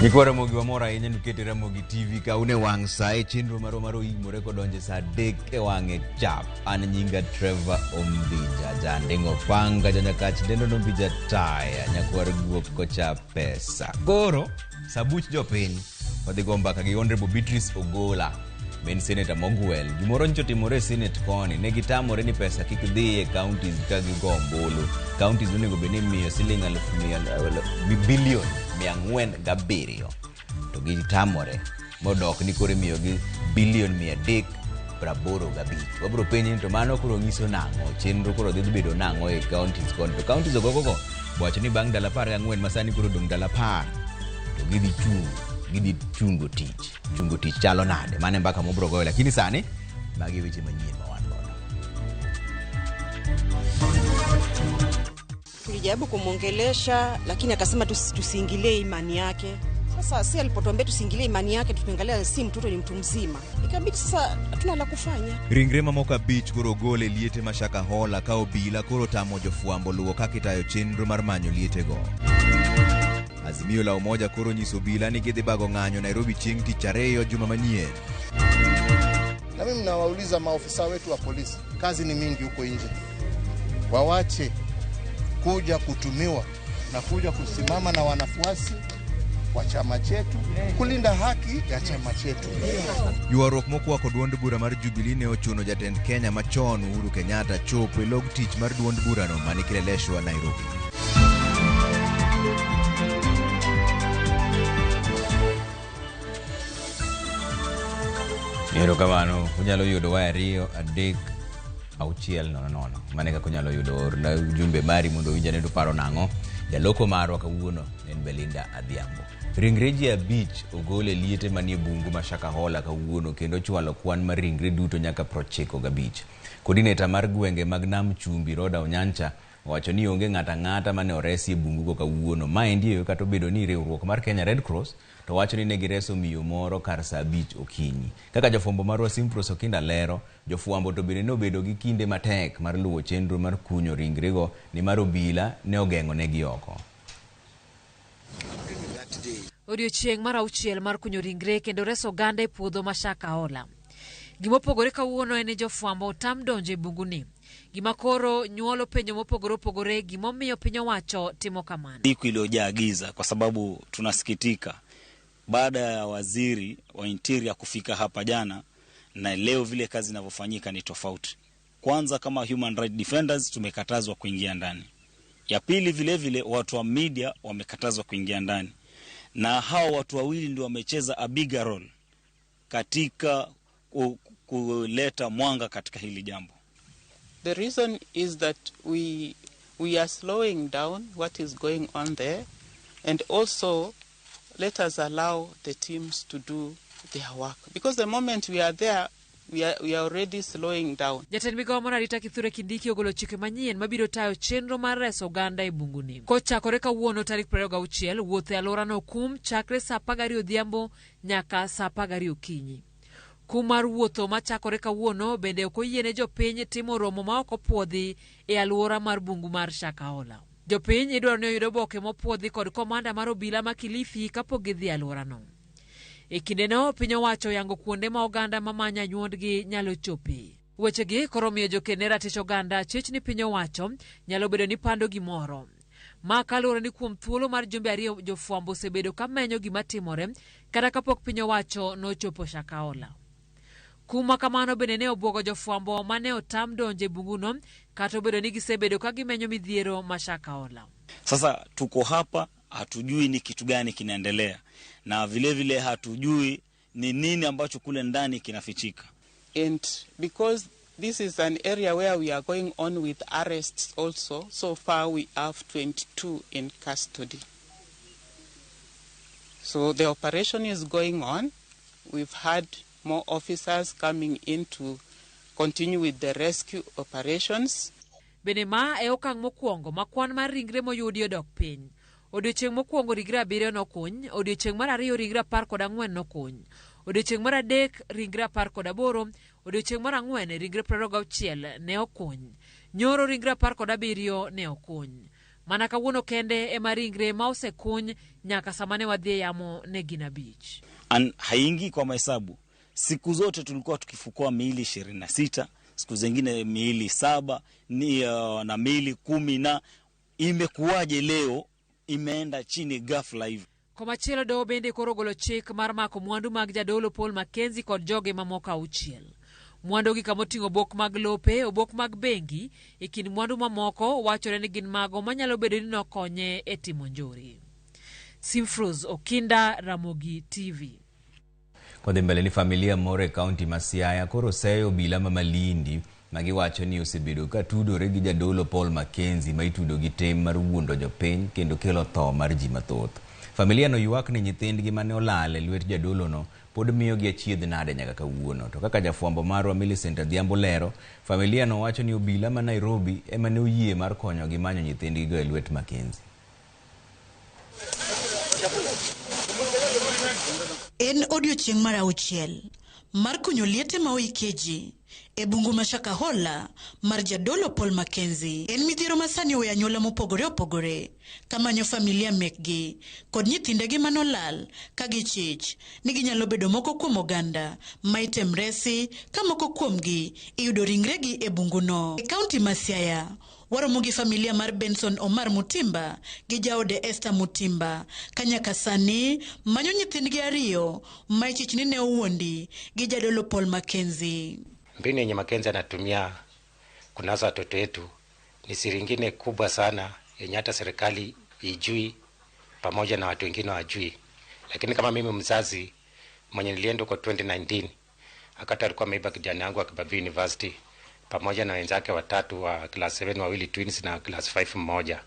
Nyikwa Ramogi wamor ahinya nikete Ramogi TV ka une wang' sa e chenro marwa mar oimore kodonjo sa 3 e wang'e chap. An nyinga Trevor Ombija, janding'o panga, janyakach dendo nombija taya, nyakwar guok kocha pesa. Koro sabuch jopiny wadhi go mbaka gi Honorable Beatrice Ogola ma en seneta mogwel. Gimoro nyocha otimore e senate koni, ne gitamore ni pesa kik dhi e counties ka gigo ombulu. Counties nonego bed ni imiyo siling aluf mia, bilion 407 to gitamore modok ni koro imiyogi bilion 385. Wabiro penji ni to mano koro nyiso nang'o? Chenro koro dhi bedo nang'o e counties koni? To counties ogogogo wacho ni bang' ndalo 14 ma sani koro odong' ndalo 10 to gidhi chung' gidhi chungo tich. Chungo tich chalo nade? Mano e mbaka mobro goyo lakini sani magi e weche manyien ma wan godo. Tulijaribu kumwongelesha lakini akasema tusiingilie imani yake. Sasa si alipotuambia tusiingilie imani yake, tukiangalia si mtoto, ni mtu mzima, ikabidi sasa hatuna la kufanya. Ringre mamoko 5 koro ogol e liete ma Shakahola ka obila koro tamo jofwambo luwo kaka itayo chenro mar manyo lietego. Azimio la Umoja koro nyiso obila ni gidhi bago ng'anyo Nairobi chieng' tich ariyo juma manyien. Na mimi nawauliza maofisa wetu wa polisi, kazi ni mingi huko nje, wawache kuja kutumiwa na kuja kusimama na wanafuasi wa chama chetu kulinda haki ya chama chetu. Ywaruok mokwako duond bura mar Jubilee ne ochuno jatend Kenya machon Uhuru Kenyatta chopo e log tich mar duond burano mani Kileleshwa, Nairobi. Erokamano, unyalo yudo waya 2 3 6 0 0. Mano e kaka unyalo yudo orna ujumbe mari mondo owinj ane to uparo nang'o. Jaloko marwa kawuono en Belinda Adhiambo. Ringre ji 5 ogol e liete manie bungu ma Shakahola kawuono kendo ochwalo kwan mar ringre duto nyaka 95. Coordinator mar gwenge mag Nam Chumbi Roda Onyancha owacho ni onge ng'ato ang'ata mane oresi e bungugo kawuono. Maendi kata obedo ni riwruok mar Kenya Red Cross to wacho ni ne gireso miyo moro kar saa 5 okinyi. Kaka jafwambo marwa Simfros Okinda lero, jofwambo to bende nobedo gi kinde matek mar luwo chenro mar kunyo ringrego nimar obila ne ogeng'o negi oko. Odiochieng' mar 6 mar kunyo ringre kendo reso oganda e puodho ma Shakahola. Gima opogore kawuono en ni jofwambo otam donjo e bunguni. Gima koro nyuolo penjo mopogore opogore gimomiyo piny owacho timo kamano. Siku iliyojaa giza kwa sababu tunasikitika baada ya waziri wa interior kufika hapa jana na leo vile kazi inavyofanyika ni tofauti. Kwanza kama human right defenders tumekatazwa kuingia ndani. Ya pili vile vile watu wa media wamekatazwa kuingia ndani. Na hao watu wawili ndio wamecheza a bigger role katika kuleta mwanga katika hili jambo. The reason is that we are slowing down what is going on there, and also let us allow the teams to do their work, because the moment we are there, we are already slowing down. Jatend migawo mar arita Kithure Kindiki ogolo chike manyien mabiro tayo chenro mar reso oganda e bunguni. Kochakore kawuono tarik 26, wuoth e alworano kum chakre saa 12 odhiambo nyaka saa 12 okinyi. Kum mar wuotho machakore kawuono bende ok oyiene jopiny timo romo ma ok opuodhi e alwora mar bungu mar Shakahola. Jopiny idwaro ni oyud oboke mopuodhi kod komanda mar obila ma Kilifi kapok gidhi e alworano. E kindeno, piny owacho oyango kuonde ma oganda mamanyo anyuondgi nyalo chope. Wechegi koro miyo jokene ratich oganda chich ni piny owacho nyalo bedo ni pando gimoro. Ma kaluwore ni kuom thuolo mar jumbe 2 jofwambo osebedo ka menyo gima timore kata kapok piny owacho nochopo Shakahola. Kum ma kamano bende ne obwogo jofwambo mane otam donjo e bunguno kata obedo ni gisebedo ka gimenyo midhiero ma Shakahola. Sasa tuko hapa hatujui ni kitu gani kinaendelea na vile vile hatujui ni nini ambacho kule ndani kinafichika. And because this is an area where we are going on with arrests also, so far we have 22 in custody. So the operation is going on. We've had more officers coming in to continue with the rescue operations. Bende ma e okang' mokwongo ma kwan mar ringre moyudi odok piny. Odiochieng' mokwongo ringre 7 nokuny, odiochieng' mar 2 ringre 14 nokuny, odiochieng' mar 3 ringre 18, odiochieng' mar 4 ringre 26 ne okuny, nyoro ringre 17 ne okuny. Mana kawuono kende ema ringre ma osekuny nyaka sama ne wadhi e yamo ne gin 5. Haingii kwa mahesabu. Siku zote tulikuwa tukifukua miili 26, siku zingine miili 7 ni, na miili 10, na imekuwaje leo imeenda chini ghafla hivi? Komachielo doho bende koro ogolo chik mar mako mwandu mag jadolo Paul Mackenzie kod joge mamoko 6. Mwandu gi kamoting'o obok mag lope, obok mag bengi, e kind mwandu mamoko wachore ni gin mago manyalo bedo ni nokonye e timo njore. Simfrose Okinda, Ramogi TV. Kodhi mbele ni familia moro e kaunti ma Siaya koro seyo obila ma Malindi ma giwacho ni osebedo ka tudore gi jadolo Paul Mackenzie ma itudo gi tim mar wuondo jopiny kendo kelo tho mar ji mathoth. Familia no ywak ni nyithindgi mane olal e lwet jadolono pod miyogi achiedh nade nyaka kawuono. To kaka jafwambo marwa Millicent Adhiambo lero, familia no wacho ni obila ma Nairobi ema ne oyie mar konyogi manyo nyithindgigo e lwet Mackenzie. En odiochieng' mar 6 mar kunyo liete ma oikie ji e bungu ma Shakahola mar jadolo Paul Mackenzie. En midhiero ma sani oweyo anyuola mopogore opogore kamanyo familia mekgi kod nyithindegi manolal ka gichich ni ginyalo bedo moko kuom oganda ma item resi ka moko kuomgi iyudo ringregi e bunguno. E kaunti ma Siaya waromo gi familia mar Benson Omar Mutimba gi jaode Esther Mutimba ka nyaka sani manyo nyithindgi 2 ma ichich ni ne owuondi gi jadolo Paul Mackenzie. Mbinu yenye Mackenzie anatumia kunasa watoto wetu ni siri ingine kubwa sana yenye hata serikali ijui pamoja na watu wengine wajui. Lakini kama mimi mzazi mwenye nilienda kwa 2019 akati alikuwa ameiba kijana yangu wa Kibabii University pamoja na wenzake watatu wa class 7, wawili twins na class 5 mmoja.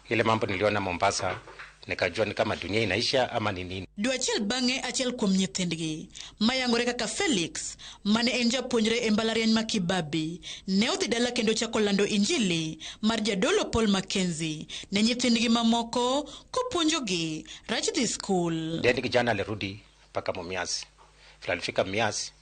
Ile mambo niliona Mombasa nikajua ni kama dunia inaisha ama ni nini. Dwe achiel bang'e achiel kuom nyithindgi mayangore kaka Felix mane en japuonjre e mbalariany ma Kibabii ne odhi dala kendo chako lando injili mar jadolo Paul Mackenzie ne nyithindgi mamoko kopuonjogi rach dhi skul. Then kijana alirudi mpaka Mumias. Alifika Mumias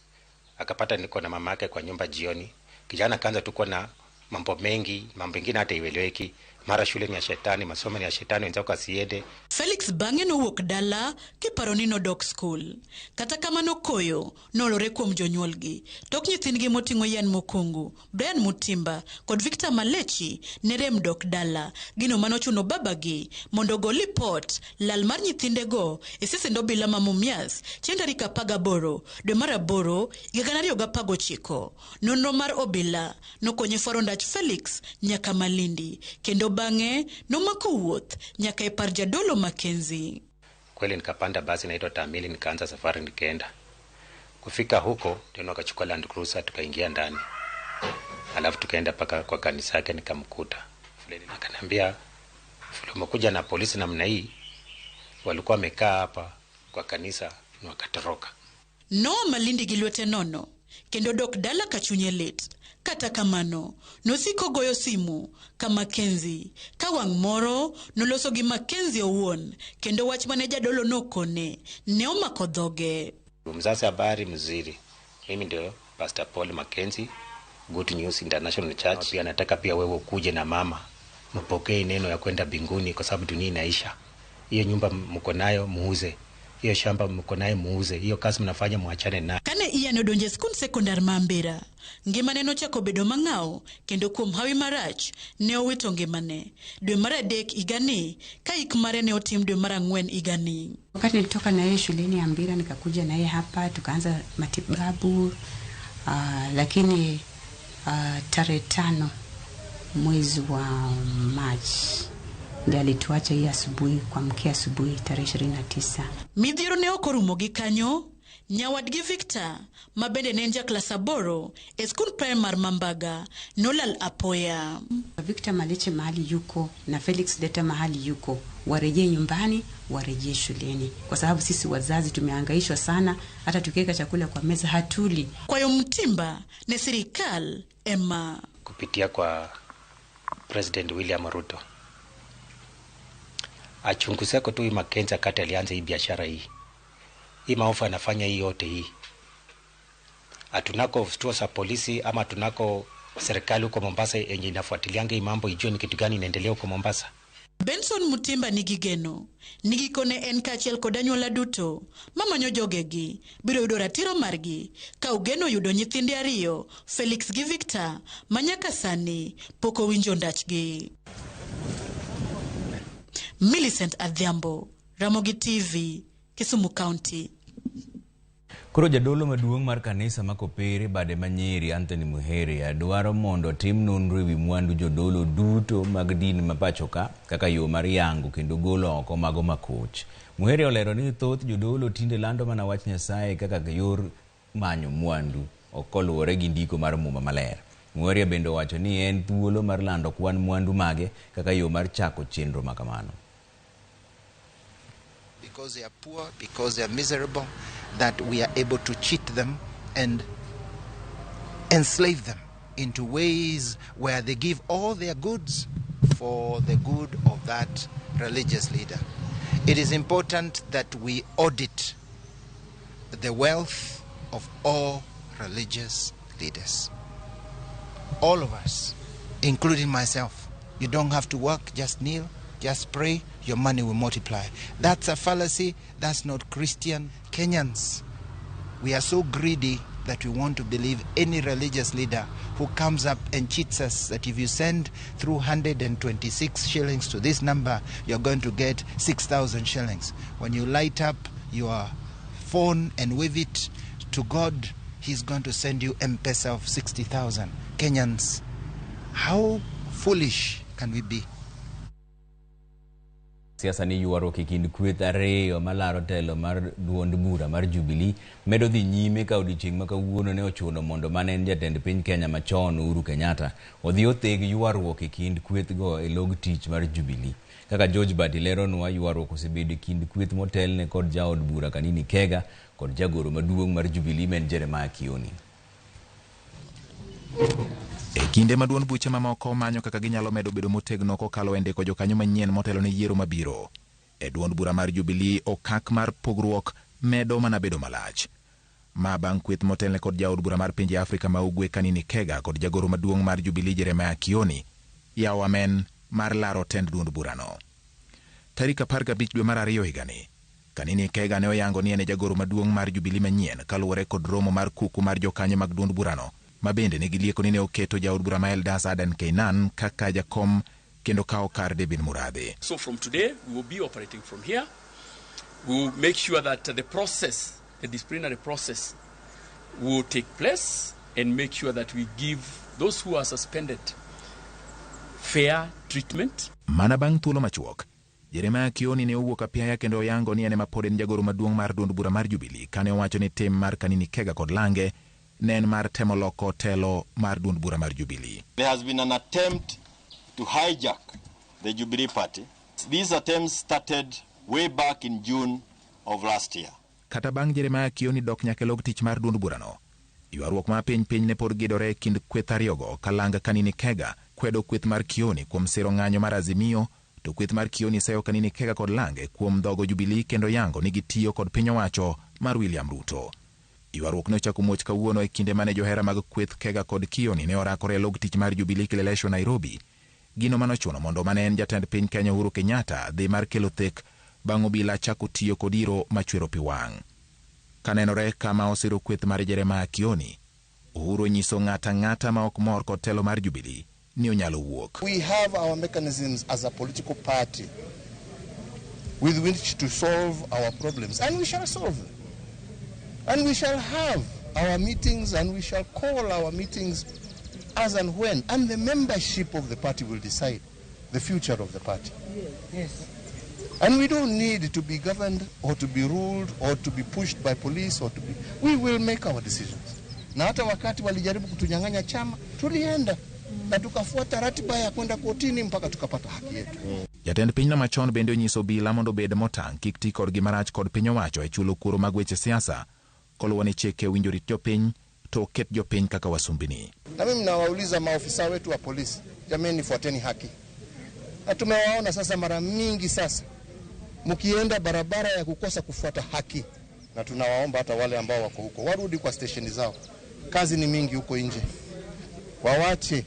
akapata niko na mama yake kwa nyumba jioni. Kijana kaanza tu kuwa na mambo mengi, mambo mengine hata ieleweki. Mara shule ni ya shetani, masomo ni ya shetani, wenzako asiende. Felix bang'e nowuok dala kiparo ni nodok skul. Kata kamano koyo nolore kuom jonyuolgi. Tok nyithindgi moting'o Ian Mokungu, Brian Mutimba kod Victor Malechi ne rem dok dala. Gino manochuno babagi mondo ogo lipot lal mar nyithindego e sesend obila ma Mumias chieng' tarik 18 dwe mar 8 higa 2019. Nonro mar obila nokonye fwaro ndach Felix nyaka Malindi kendo bang'e nomako wuoth nyaka e par jadolo Mackenzie. Kweli nikapanda basi inaitwa Tamili, nikaanza safari nikaenda. Kufika huko ndio nikachukua Land Cruiser tukaingia ndani. Alafu tukaenda paka kwa kanisa yake nikamkuta. Akaniambia, umekuja na polisi namna hii, walikuwa wamekaa hapa kwa kanisa na wakatoroka. Noa Malindi gi lwete nono kendo dok dala ka chunye lit. Kata kamano nosiko goyo simu ka Mackenzie ka wang' moro noloso gi Mackenzie owuon kendo wach mane jadolo nokone ne omako dhoge. Mzazi, habari mzuri, mimi ndio Pastor Paul Mackenzie, Good News International Church. Pia nataka pia wewe ukuje na mama mpokee neno ya kwenda mbinguni, kwa sababu dunia inaisha. Hiyo nyumba mko nayo muuze, hiyo shamba mko nayo muuze, hiyo kazi mnafanya muachane nayo. Kane Ian odonje skund sekondar ma Mbera, ngimane nochako bedo mang'aw kendo kuom hawi marach ne owito ngimane dwe mar 3 higani ka ik mare ne otim dwe mar 4 higani. Wakati nilitoka na yeye shuleni ya Mbira nikakuja na yeye hapa tukaanza matibabu, lakini tarehe 5 mwezi wa Machi ndiye alituacha hii asubuhi, kuamkia asubuhi tarehe 29. Midhiero ne ok orumo gi kanyo. Nyawadgi Victor ma bende ne en ja klas 8 e skund primar ma Mbaga nolal apoya. Victor Maleche mahali yuko na Felix Deta mahali yuko, warejee nyumbani, warejee shuleni, kwa sababu sisi wazazi tumehangaishwa sana, hata tukiweka chakula kwa meza hatuli. Kwayo Mtimba ne sirikal ema kupitia kwa President William Ruto achunguze kwa tu Mackenzie kati alianza hii biashara hii. Hii maofu anafanya hii yote hii. Hatunako vituo za polisi ama tunako serikali huko Mombasa yenye inafuatilianga hii mambo ijue ni kitu gani inaendelea huko Mombasa. Benson Mutimba nigi geno ni gikone en kaachiel kod anyuola duto mamanyo jogegi biro yudo ratiro margi ka Ogeno yudo nyithinde ariyo Felix gi Victor ma nyaka sani pok owinjo ndachgi. Millicent Adhiambo, Ramogi TV, Kisumu County. Koro jadolo maduong' mar kanisa ma Kopere bade ma Nyeri Anthony Muheria dwaro mondo tim nonro ewi mwandu jodolo duto mag din ma pachoka kaka yo mar yango kendo golo oko mago makoch. Muheria olero ni thoth jodolo tinde lando mana wach Nyasaye kaka yor manyo mwandu ok koluwore gi ndiko mar muma maler. Muheria bende owacho ni en thuolo mar lando kwan mwandu mage kaka yo mar chako chenro makamano. Because they are poor, because they are miserable, that we are able to cheat them and enslave them into ways where they give all their goods for the good of that religious leader. It is important that we audit the wealth of all religious leaders. All of us, including myself. You don't have to work, just kneel, just pray, your money will multiply. That's a fallacy. That's not Christian. Kenyans, we are so greedy that we want to believe any religious leader who comes up and cheats us that if you send 326 shillings to this number, you're going to get 6,000 shillings. When you light up your phone and wave it to God, He's going to send you M-Pesa of 60,000. Kenyans, how foolish can we be? Siasa ni ywaruok e kind kweth ariyo malaro telo mar duond bura mar Jubilee medo dhi nyime ka odiochieng' ma kawuono ne ochuno mondo mane en jatend piny Kenya machon Uhuru Kenyatta odhi otheg ywaruok e kind kwethgo e log tich mar Jubilee. Kaka George Bati leronwa, ywaruok osebedo e kind kweth motelne kod jaod bura Kanini Kega kod jagoro maduong' mar Jubilee ma en Jeremiah Kioni. E kinde ma duond buche mamoko manyo kaka ginyalo medo bedo motegno kokalo e ndiko jokanyo manyien motelo ne yiero mabiro. E duond bura mar Jubilee okak mar pogruok medo mana bedo malach. Ma bang' kweth motelne kod jaod bura mar pinje Afrika ma Ugwe Kanini Kega kod jagoro maduong' mar Jubilee Jeremiah Kioni yawo amen mar laro tend duond burano. Tarik 15 dwe mar ariyo higani, Kanini Kega ne oyango ni en e jagoro maduong' mar Jubilee manyien kaluwore kod romo mar kuku mar jokanyo mag duond burano, ma bende ne gilieko ni ne oketo jaod bura ma Eldas Adan Keynan kaka jakom kendo kawo kar David Murathe. So from today, we will be operating from here. We will make sure that the process, the disciplinary process, will take place and make sure that we give those who are suspended fair treatment. Mana bang' thuolo machuok, Jeremiah Kioni ne owuok apiaya kendo oyango ni en ema pod en jagoro maduong' mar duond bura mar Jubilee kane owacho ni tim mar Kanini Kega kod Lange ne en mar temo loko telo mar duond bura mar Jubilee. There has been an attempt to hijack the Jubilee Party. These attempts started way back in June of last year. Kata bang' Jeremiah Kioni dok nyaka e log tich mar duond burano, ywaruok ma piny piny ne pod gidore e kind kweth ariyogo ka Lang Kanini Kega kwedo kweth mar Kioni kuom siro ng'anyo mar Azimio, to kweth mar Kioni seyo Kanini Kega kod Lange kuom dhogo Jubilee kendo yango ni gitiyo kod piny owacho mar William Ruto. Ywaruok ne ochako muoch kawuono e kinde mane johera mag kweth Kega kod Kioni ne orakore e log tich mar Jubilee Kileleshwa Nairobi. Gino manochuno mondo mane en jatend piny Kenya Uhuru Kenyatta dhi mar kelo thek bang' obila chako tiyo kod iro machwero pi wang'. Kanenore kama osiro kweth mar Jeremiah Kioni, Uhuru onyiso ng'ata ng'ata ma ok mor kod telo mar Jubilee ni onyalo wuok. We have our mechanisms as a political party with which to solve our problems, and we shall solve them. And we shall have our meetings, and we shall call our meetings as and when, and the membership of the party will decide the future of the party. Yes. And we don't need to be governed or to be ruled or to be pushed by police or to be... We will make our decisions. Na hata wakati walijaribu kutunyang'anya chama, tulienda na tukafuata ratiba ya kwenda kotini mpaka tukapata haki yetu. Jatend pinyno machon bende onyiso obila mondo obed motang' kik ti kodgi marach kod piny owacho e chulo kuoro mag weche siasa, koluwo ni chike owinjo rit jopiny to ok ket jopiny kaka wasumbini. Na mimi nawauliza maofisa wetu wa polisi, jameni, fuateni haki. Na tumewaona sasa mara mingi sasa mkienda barabara ya kukosa kufuata haki, na tunawaomba hata wale ambao wako huko warudi kwa stesheni zao. Kazi ni mingi huko nje, wawache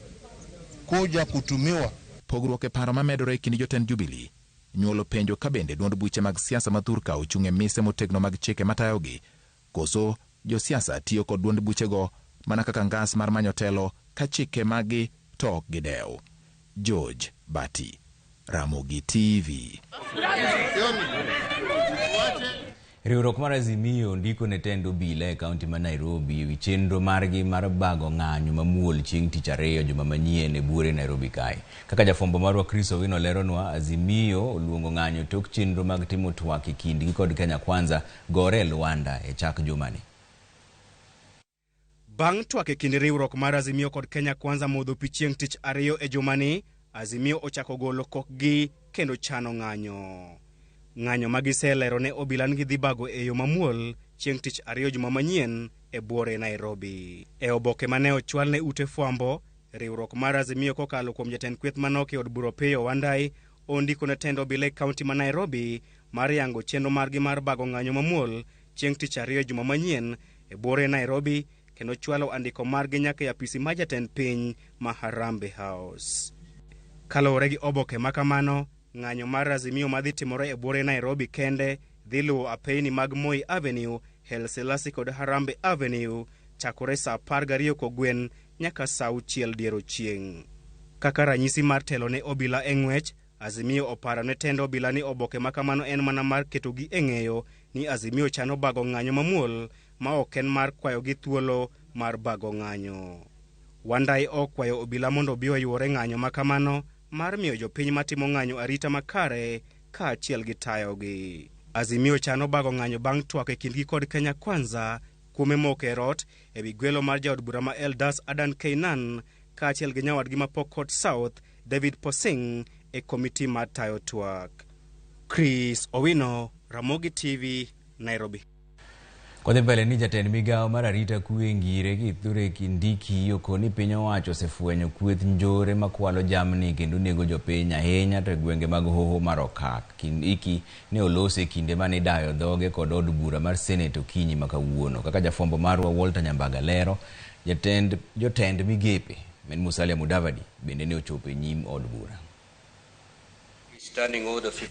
kuja kutumiwa. Pogruok e paro mamedore e kind jotend Jubilee nyuolo penjo ka bende duond buche mag siasa ma thurka ochung' e mise motegno mag chike matayogi, koso josiasa tiyo kod duond buchego mana kaka ngas mar manyo telo ka chike maggi to ok gidew. George Bati, Ramogi TV. Riwruok mar Azimio ndiko ne tend obila e kaunti ma Nairobi ewi chenro margi mar bago ng'anyo mamuol chieng' tich ariyo juma manyien e buore Nairobi kae. Kaka jafwambo marwa Chris Owino leronwa, Azimio oluongo ng'anyo tok chenro mag timo twak e kindgi kod Kenya Kwanza gore e Luanda e chak jumani. Bang' twak e kind riwruok mar Azimio kod Kenya Kwanza modho pi chieng' tich ariyo e jumani, Azimio ochako golo kokgi kendo chano ng'anyo. Ng'anyo ma giselero ne obila ni gidhi bago e yo mamuol chieng' tich ariyo juma manyien e buore Nairobi. E oboke mane ochwal ne ute fwambo, riwruok mar Azimio kokalo kuom jatend kweth manok e od bura Opiyo Wandayi ondiko ne tend obila e kaunti ma Nairobi mar yango chenro margi mar bago ng'anyo mamuol chieng' tich ariyo juma manyien e buore Nairobi kendo chwalo andiko margi nyaka e apisi mar jatend piny ma Harambee House. Kaluwore gi oboke ma kamano, ng'anyo mar Azimio madhi timore e buore Nairobi kende dhi luwo apeyni mag Moi Avenue, Haile Selassie kod Harambee Avenue chakore saa 12 kogwen nyaka saa 6 dier ochieng'. Kaka ranyisi mar telo ne obila e ng'wech, Azimio oparo ne tend obila ni oboke ma kamano en mana mar ketogi e ng'eyo ni Azimio chano bago ng'anyo mamuol ma ok en mar kwayogi thuolo mar bago ng'anyo. Wandayi okwayo obila mondo obi oyuore ng'anyo ma kamano mar miyo jopiny matimo ng'anyo arita makare kaachiel gi tayogi. Azimio chano bago ng'anyo bang' twak e kindgi kod Kenya Kwanza kuome moko e rot ewi gwelo mar jaod bura ma Eldas Adan Keynan kaachiel gi nyawadgi ma Pokot South David Posing e komiti mar tayo twak. Chris Owino, Ramogi TV, Nairobi. Kodhi mbele ni jatend migawo mar arita kwe Ngire Kithure Kindiki okoni piny owacho osefwenyo kweth njore makwalo jamni kendo nego jopiny ahinya to e gwenge mag hoho mar Okak. Kindiki ne olose e kinde mane idayo dhoge kod od bura mar Senate okinyi ma kawuono. Kaka jafwambo marwa Walter Nyambaga lero, jotend migepe men Musalia Mudavadi bende ne ochopo e nyim od bura.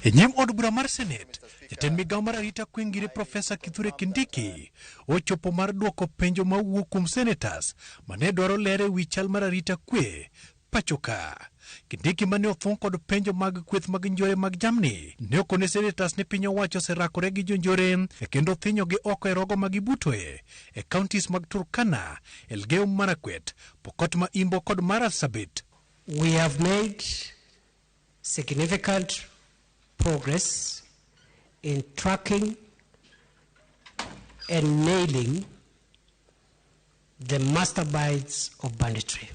E nyim od bura mar Senate, jatend migawo mar arita kwe Ngire Profesa Kithure Kindiki ochopo mar duoko penjo mawuok kuom senators mane dwaro ler e wi chal mar arita kwe pacho ka. Kindiki mane othung' kod penjo mag kweth mag njore mag jamni ne okone senators ni piny owacho oserakore gi jonjore e kendo thinyogi oko e rogo ma gibutoe e counties mag Turkana, Elgeyo Marakwet, Pokot ma Imbo kod Marsabit. We have made significant progress in tracking and nailing the masterminds of banditry.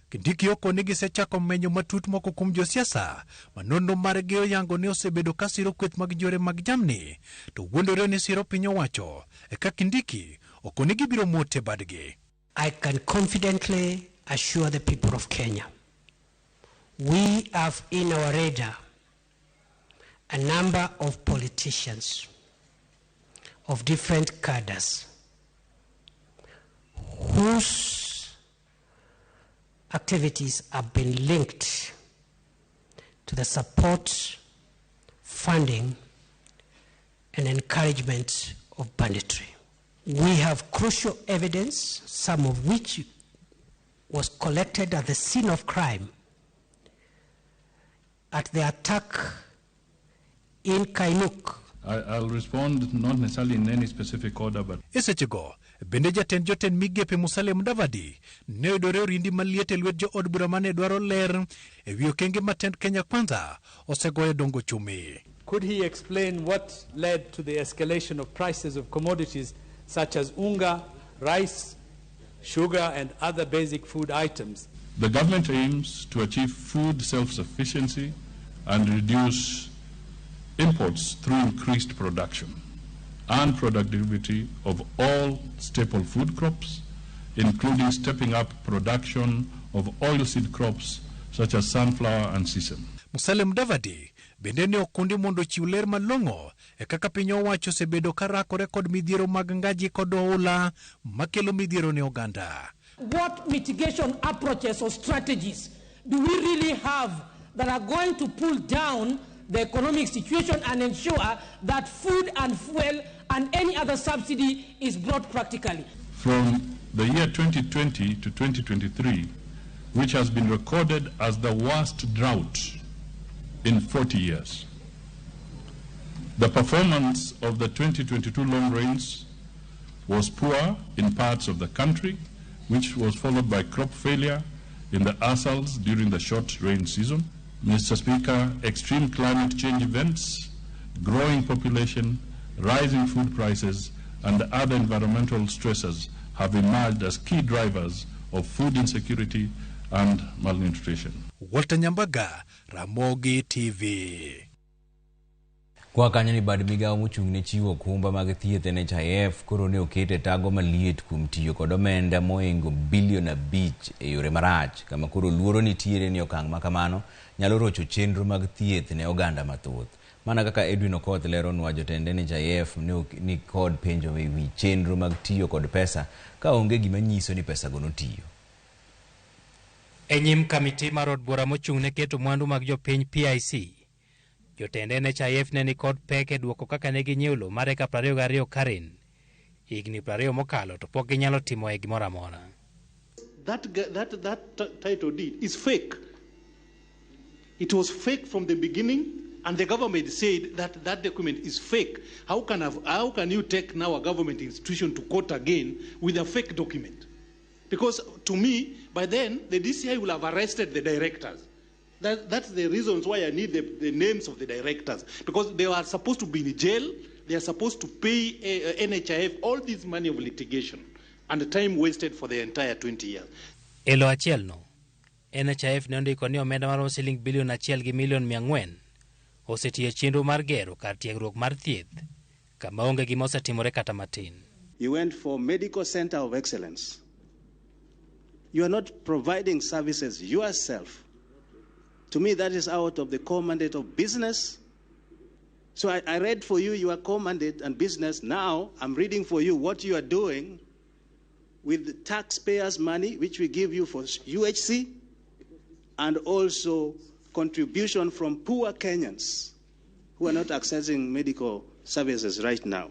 Kindiki okoni gisechako menyo matut moko kuom josiasa ma nonro margi oyango ni osebedo ka siro kweth mag njore mag jamni to wuondore ni siro piny owacho. Eka Kindiki okoni gibiro mote badgi. I can confidently assure the people of Kenya we have in our radar a number of politicians of different cadres whose activities have been linked to the support, funding, and encouragement of banditry. We have crucial evidence, some of which was collected at the scene of crime at the attack in Kainuk. I'll respond not necessarily in any specific order, but E sechego, bende jatend jotend migepe Musalia Mudavadi ne oyudore orindi maliet e lwet jood bura mane dwaro ler e wi okenge ma tend Kenya Kwanza osegoyo dongo chumi. Could he explain what led to the escalation of prices of commodities such as unga, rice, sugar, and other basic food items? The government aims to achieve food self-sufficiency and reduce imports through increased production and productivity of all staple food crops, including stepping up production of oilseed crops such as sunflower and sesame. Musalia Mudavadi bende ne okundi mondo ochiw ler malong'o e kaka piny owacho osebedo ka rakore kod midhiero mag ngaji kod oula makelo midhiero ne oganda. What mitigation approaches or strategies do we really have that are going to pull down the economic situation and ensure that food and fuel and any other subsidy is brought practically. From the year 2020 to 2023, which has been recorded as the worst drought in 40 years. The performance of the 2022 long rains was poor in parts of the country, which was followed by crop failure in the ASALs during the short rain season. Mr. Speaker, extreme climate change events, growing population, rising food prices, and other environmental stressors have emerged as key drivers of food insecurity and malnutrition. Walter Nyambaga, Ramogi TV. Kwa kanyo ni bad migawo mochung' ne chiwo okumba mag thieth NHIF koro ne oket e tago maliet kuom tiyo kod omenda mohingo bilion 5 e yore marach, kama koro luoro nitiere ni okang' ma kamano nyalo rocho chenro mag thieth ne oganda mathoth. Mana kaka Edwin Okoth leronwa, jotend NHIF ne ni kod penjo e wi chenro mag tiyo kod pesa ka onge gima nyiso ni pesago notiyo. E nyim kamiti mar od bura mochung' ne keto mwandu mag jopiny PIC, jotend NHIF ne nikod pek e duoko kaka ne ginyiewo lowo mar eka 22 Karen higni 20 mokalo to pok ginyalo timoe gimoro amora. That title deed is fake. It was fake from the beginning, and the government said that that document is fake. How can you take now a government institution to court again with a fake document? Because to me, by then, the DCI will have arrested the directors. That's the reasons why I need the names of the directors, because they are supposed to be in jail, they are supposed to pay NHIF all this money of litigation and the time wasted for the entire 20 years. Elo achiel no, NHIF ne ondiko ni omenda maromo siling bilion 1 gi milion 400 osetiyo chenro mar gero kar tiegruok mar thieth kama onge gima osetimore kata matin. You went for Medical Center of Excellence. You are not providing services yourself. To me, that is out of the core mandate of business. So I read for you your core mandate and business. Now I'm reading for you what you are doing with the taxpayers' money, which we give you for UHC, and also contribution from poor Kenyans who are not accessing medical services right now.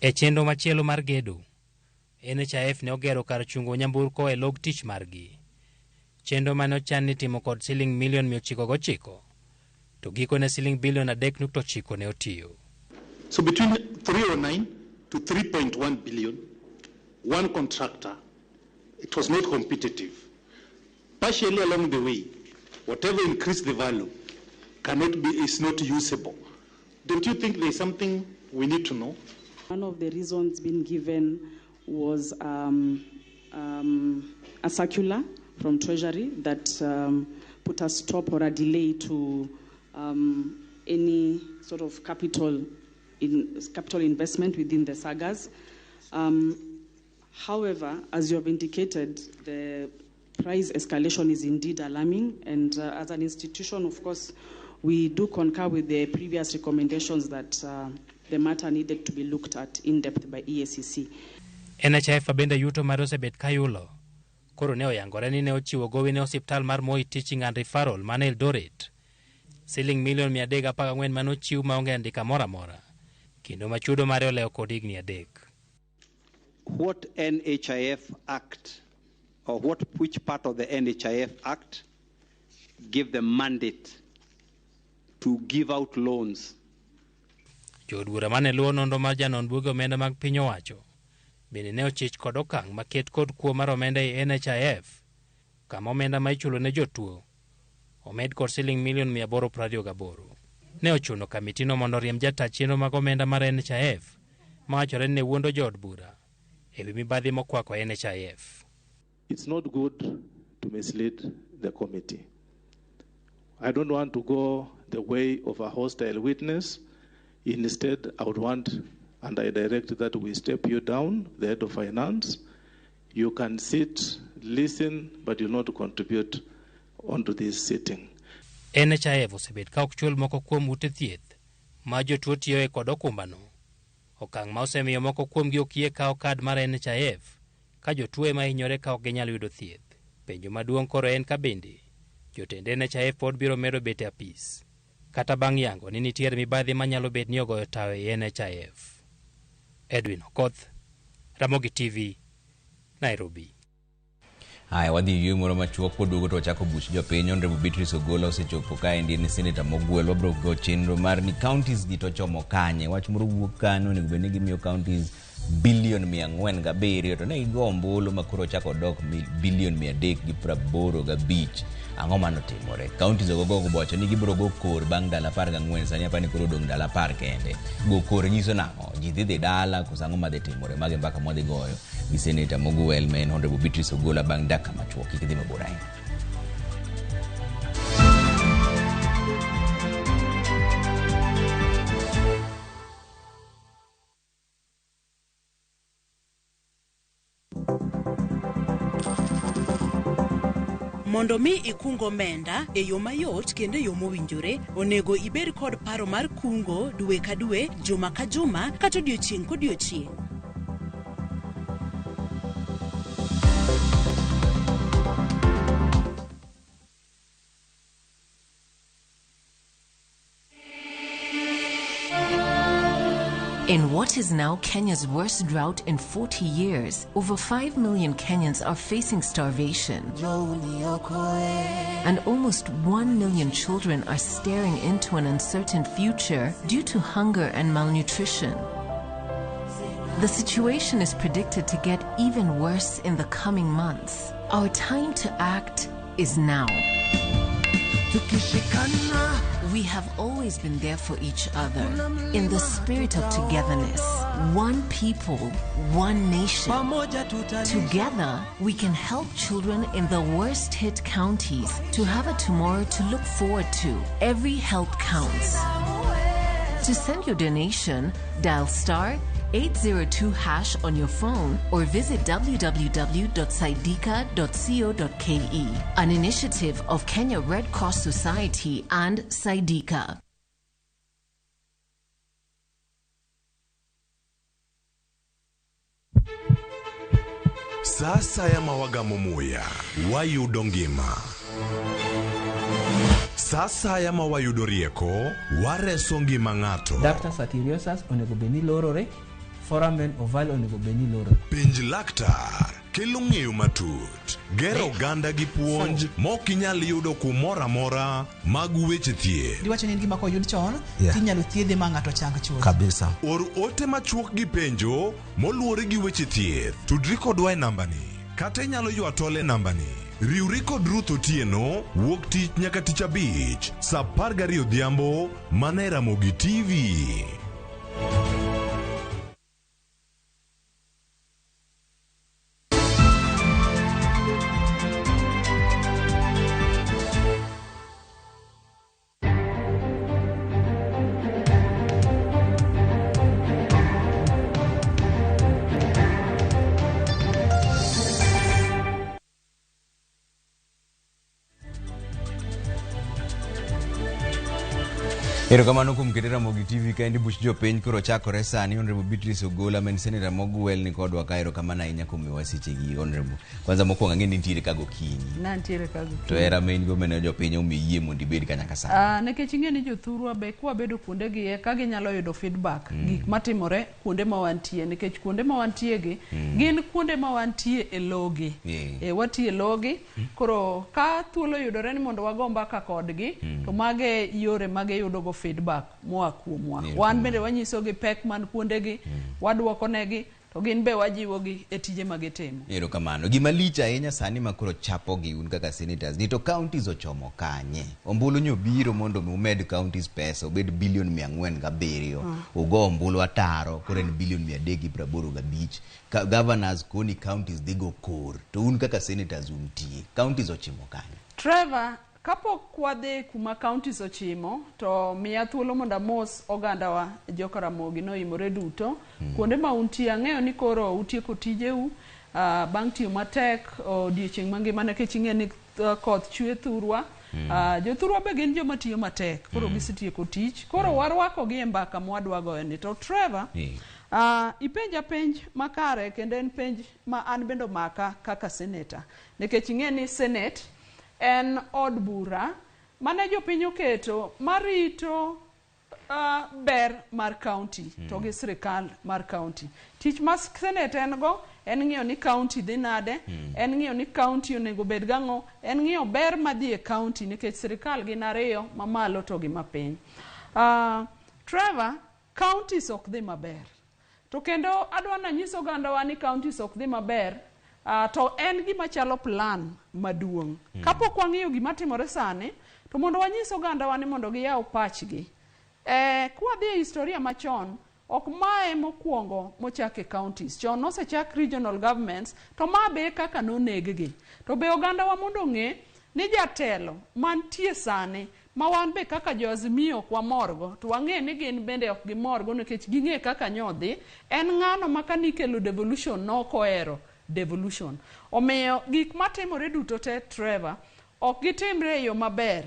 E chenro machielo mar gedo, NHIF ne ogero kar chungo nyamburko e log tich margi. Chenro mane ochan ni timo kod siling milion 909, to gikone siling bilion 3.9 ne otiyo. So between 309 to 3.1 billion, one contractor, it was not competitive. Partially along the way, whatever increased the value cannot be, is not usable. Don't you think there's something we need to know? One of the reasons being given was a circular from Treasury that put a stop or a delay to any sort of capital investment within the sagas. However, as you have indicated, the price escalation is indeed alarming, and as an institution, of course, we do concur with the previous recommendations that the matter needed to be looked at in depth by EACC. NHIF bende yuto mar osebet kayulo. Koro ne oyangore ni ne ochiwo gowi ne osiptal mar Moi Teaching and Referral man Eldoret. Siling milion 314 mane ochiw maonge andika moro amora, kendo machudo mare olewo kod higni 3. What NHIF Act or which part of the NHIF Act give the mandate to give out loans? Jood bura mane luwo nonro mar janon buge omenda mag piny owacho bende ne ochich kod okang' maket kod kuo mar omenda e NHIF, kama omenda ma ichulo ne jotuo omed kod siling milion 828. Ne ochuno kamitino mondo oriemb jata chenro mag omenda mar NHIF mawachore ni ne wuondo jood bura e wi mibadhi mokwako NHIF. It's not good to mislead the committee. I don't want to go the way of a hostile witness. Instead, I would want, and I direct that we step you down, the head of finance. You can sit, listen, but you'll not contribute onto this sitting. NHIF osebet ka ok chul moko kuom ute thieth ma jotuo tiyoe kod okumbano. Okang' ma osemiyo moko kuomgi ok yie kawo kad mar NHIF ka jotuo ema hinyore ka ok ginyal yudo thieth. Penjo maduong' koro en ka bende Jotend NHIF pod biro medo bet e apis kata bang' yango ni nitiere mibadhi manyalo bet ni ogoyo tawo e NHIF. Edwin Okoth, Ramogi TV, Nairobi. Haya, wadhi yweyo moro machuok koduogo to wachako buch jopiny. Honorable Beatrice Ogola osechopo kaendi, en senator mogwel. Wabiro go chenro mar ni counties gi to chomo kanye. Wach moro wuok kanyo onego bed ni gimiyo counties bilion 407 to ne gigo ombulu ma koro ochako dok bilion 385. Ang'o manotimore? Counties ogogo bowacho ni gibiro go kor bang' ndalo 14. Sani apani koro odong' ndalo 10 kende. Go kor nyiso nang'o? Ji dhi dala koso ang'o madhi timore? Mago e mbaka mwadhi goyo gi senator mogwel ma en Honorable Beatrice Ogola bang' dakika machuok. Kik idhi mabor ahinya. Mondo mi ikung omenda e yo mayot kendo e yo mowinjore, onego ibed kod paro mar kungo dwe ka dwe, juma ka juma, kata odiochieng' kodiochieng'. In what is now Kenya's worst drought in 40 years, over 5 million Kenyans are facing starvation. And almost 1 million children are staring into an uncertain future due to hunger and malnutrition. The situation is predicted to get even worse in the coming months. Our time to act is now. We have always been there for each other in the spirit of togetherness. One people, one nation. Together, we can help children in the worst hit counties to have a tomorrow to look forward to. Every help counts. To send your donation, dial star 802 hash on your phone or visit www.saidika.co.ke. An initiative of Kenya Red Cross Society and Saidika. Sa asaya ma wagamo muya, wayudo ngima. Sa asaya ma wayudo rieko, wareso ngima ng'ato. Ductus arteriosus onego bed ni lorore, foramen ovale onego bed ni lorore. Penj laktar kelo ng'eyo matut, gero oganda gi puonj mok inyal yudo kumoro amora mag weche thieth. Diwacho ni en gima koyud chon Yeah. tinyalo thiedhe ma ng'ato chang chuth. Kabisa. Or ote machuok gi penjo moluwore gi weche thieth. Tudri kodwa e nambani kata inyalo ywa tol e nambani. Riwri kod Ruth Otieno wuok tich nyaka tich abich saa 12 odhiambo mana e Ramogi TV. Erokamano kuom kete Ramogi TV kaendi buch jopiny koro chakore sani. Honorable Beatrice Ogola ma en senator mogwel ni kodwa ka. Erokamano ahinya kuom miyowa sechegi Honorable. Kwanza mokwongo ang'e ni nitiere ka gokinyi. Nantiere ka gokinyi. To hera ma in go mane jopiny omiyi yie mondo ibed ka nyaka sani. Nikech ing'e ni jothurwa be kwabedo kuonde gi ka ginyalo yudo feedback gik matimore kuonde ma wantie, nikech kuonde ma wantie gi gin kuonde ma wantie e logi. Watie e logi. Koro ka thuolo yudore ni mondo wago mbaka kodgi to mage yore magiyudo go feedback moa kuomwa. Wan bende wanyisogi pek man kuondegi, waduoko negi to gin be wajiwogi e tije ma gitimo. Erokamano. Gima lich ahinya sani ma koro chapogi un kaka senators ni to counties ochomo kanye? Ombulu nyo biro mondo mi umed counties pesa obed bilion 407. Ugo ombulu ataro koro en bilion 385. Governors koni counties dhi go kor. To un kaka senators untie. Counties ochimo kanye? Trevor, kapok wadhi kuma counties ochimo, to miya thuolo mondo amos ogandawa joka Ramogi noimore duto. Kuonde ma untie ang'eyo ni koro utieko tijeu bang' tiyo matek odiochieng' mangima nikech ing'e ni koth chwe thurwa. Jothurwa be gin joma tiyo matek koro gisetieko tich koro warwakogi e mbaka mwadwa goyo ni. To Trevor, ipenja penj makare kendo en penj ma an bende omaka kaka senator nikech ing'e ni senate en od bura mane jopiny oketo marito ber mar county to gi sirikal mar county. Tich ma Senate en go en ng'iyo ni county dhi nade, en ng'iyo ni county onego bed gang'o, en ng'iyo ber madhi e county nikech sirikal gin ariyo mamalo to gi mapiny. Trevor, counties ok dhi maber. To kendo adwa nanyis ogandawa ni counties ok dhi maber, to en gima chalo plan maduong'. Kapok wang'iyo gima timore sani, to mondo wanyis ogandawa ni mondo giyaw pachgi. Kwadhi e historia machon, ok mae mokwongo mochak e counties. Chon nosechak regional governments, to ma be kaka noneg-gi. To be ogandawa mondo ong'e ni jatelo mantie sani ma wan be kaka jo Azimio ok wamorgo, to wang'e ni gin bende ok gimorgo nikech ging'e kaka nyodhi, en ng'ano ma kanikelo devolution nok ohero devolution. Omiyo gik matimore duto te Trevor, ok gitimre e yo maber,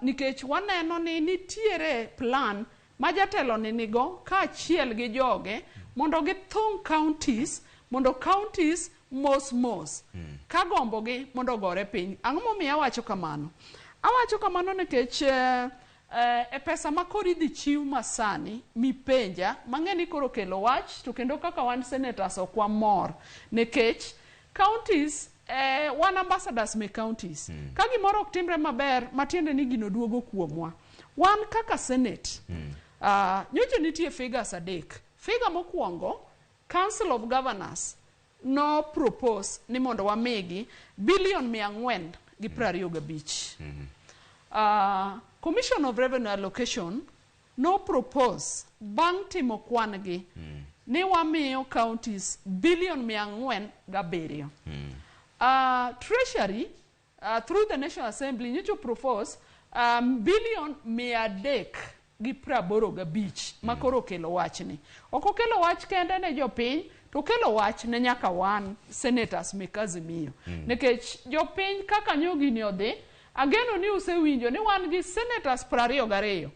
nikech waneno ni nitiere plan ma jatelo ni nigo kaachiel gi joge mondo githung counties, mondo counties mos mos ka gombogi mondo ogore piny. Ang'o momiyo awacho kamano? Awacho kamano nikech e pesa ma koro idhi chiw masani mipenja mang'e ni koro kelo wach to kendo kaka wan senators ok wamor nikech counties wan ambassadors me counties. Ka gimoro ok timre maber matiende ni gino duogo kuomwa. Wan kaka senate nyocha nitie figures adek. Figure mokwongo, Council of Governors no propose ni mondo wamigi bilion 425. Commission of Revenue Allocation no propose bang' timo kwan gi ni wamiyo counties bilion 407. Treasury through the National Assembly nyocha propose bilion 385 ma koro okelo wachni. Ok okelo wach kende ne jopiny, to okelo wach ne nyaka wan senators mek Azimio. Nikech jopiny kaka nyo gini odhi, ageno ni usewinjo ni wan gi senators 22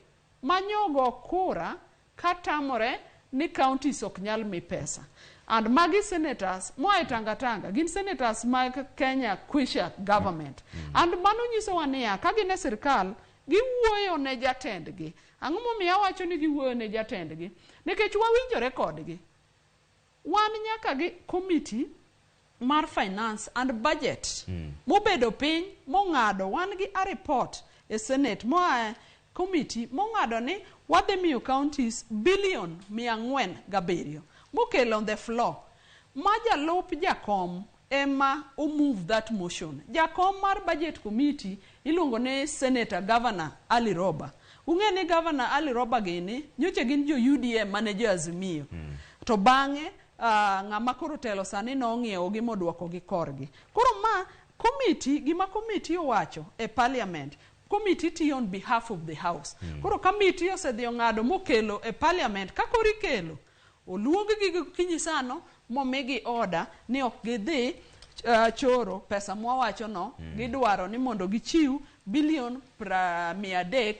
manyogo kura katamore ni counties ok nyal mi pesa. And magi senators moa e Tanga Tanga, gin senators mag Kenya Kwisha government. And mano nyisowa niya, ka gin e sirkal, giwuoyo ne jatendgi. Ang'o momiyo awacho ni giwuoyo ne jatendgi? Nikech wawinjore kodgi. Wan nyaka gi committee mar finance and budget mobedo piny mong'ado wan gi a report e senate moa e committee mong'ado ni wadhi miyo counties bilion 407 mokelo on the floor ma jalup jakom ema omove that motion. Jakom mar budget committee iluongo ni Senator Governor Ali Roba. Ung'e ni Governor Ali Roba gini nyocha gin jo UDM mane jo Azimio. To bang'e ng'ama koro telo sani nong'iewo gi moduoko gi korgi. Koro ma committee, gima committee owacho e parliament, committee tiyo on behalf of the house. Koro committee osedhi ong'ado mokelo e parliament, ka koro ikelo, oluong gi gokinyi sano momigi order ni ok gidhi choro pesa mwawacho no, gidwaro ni mondo gichiw bilion 385.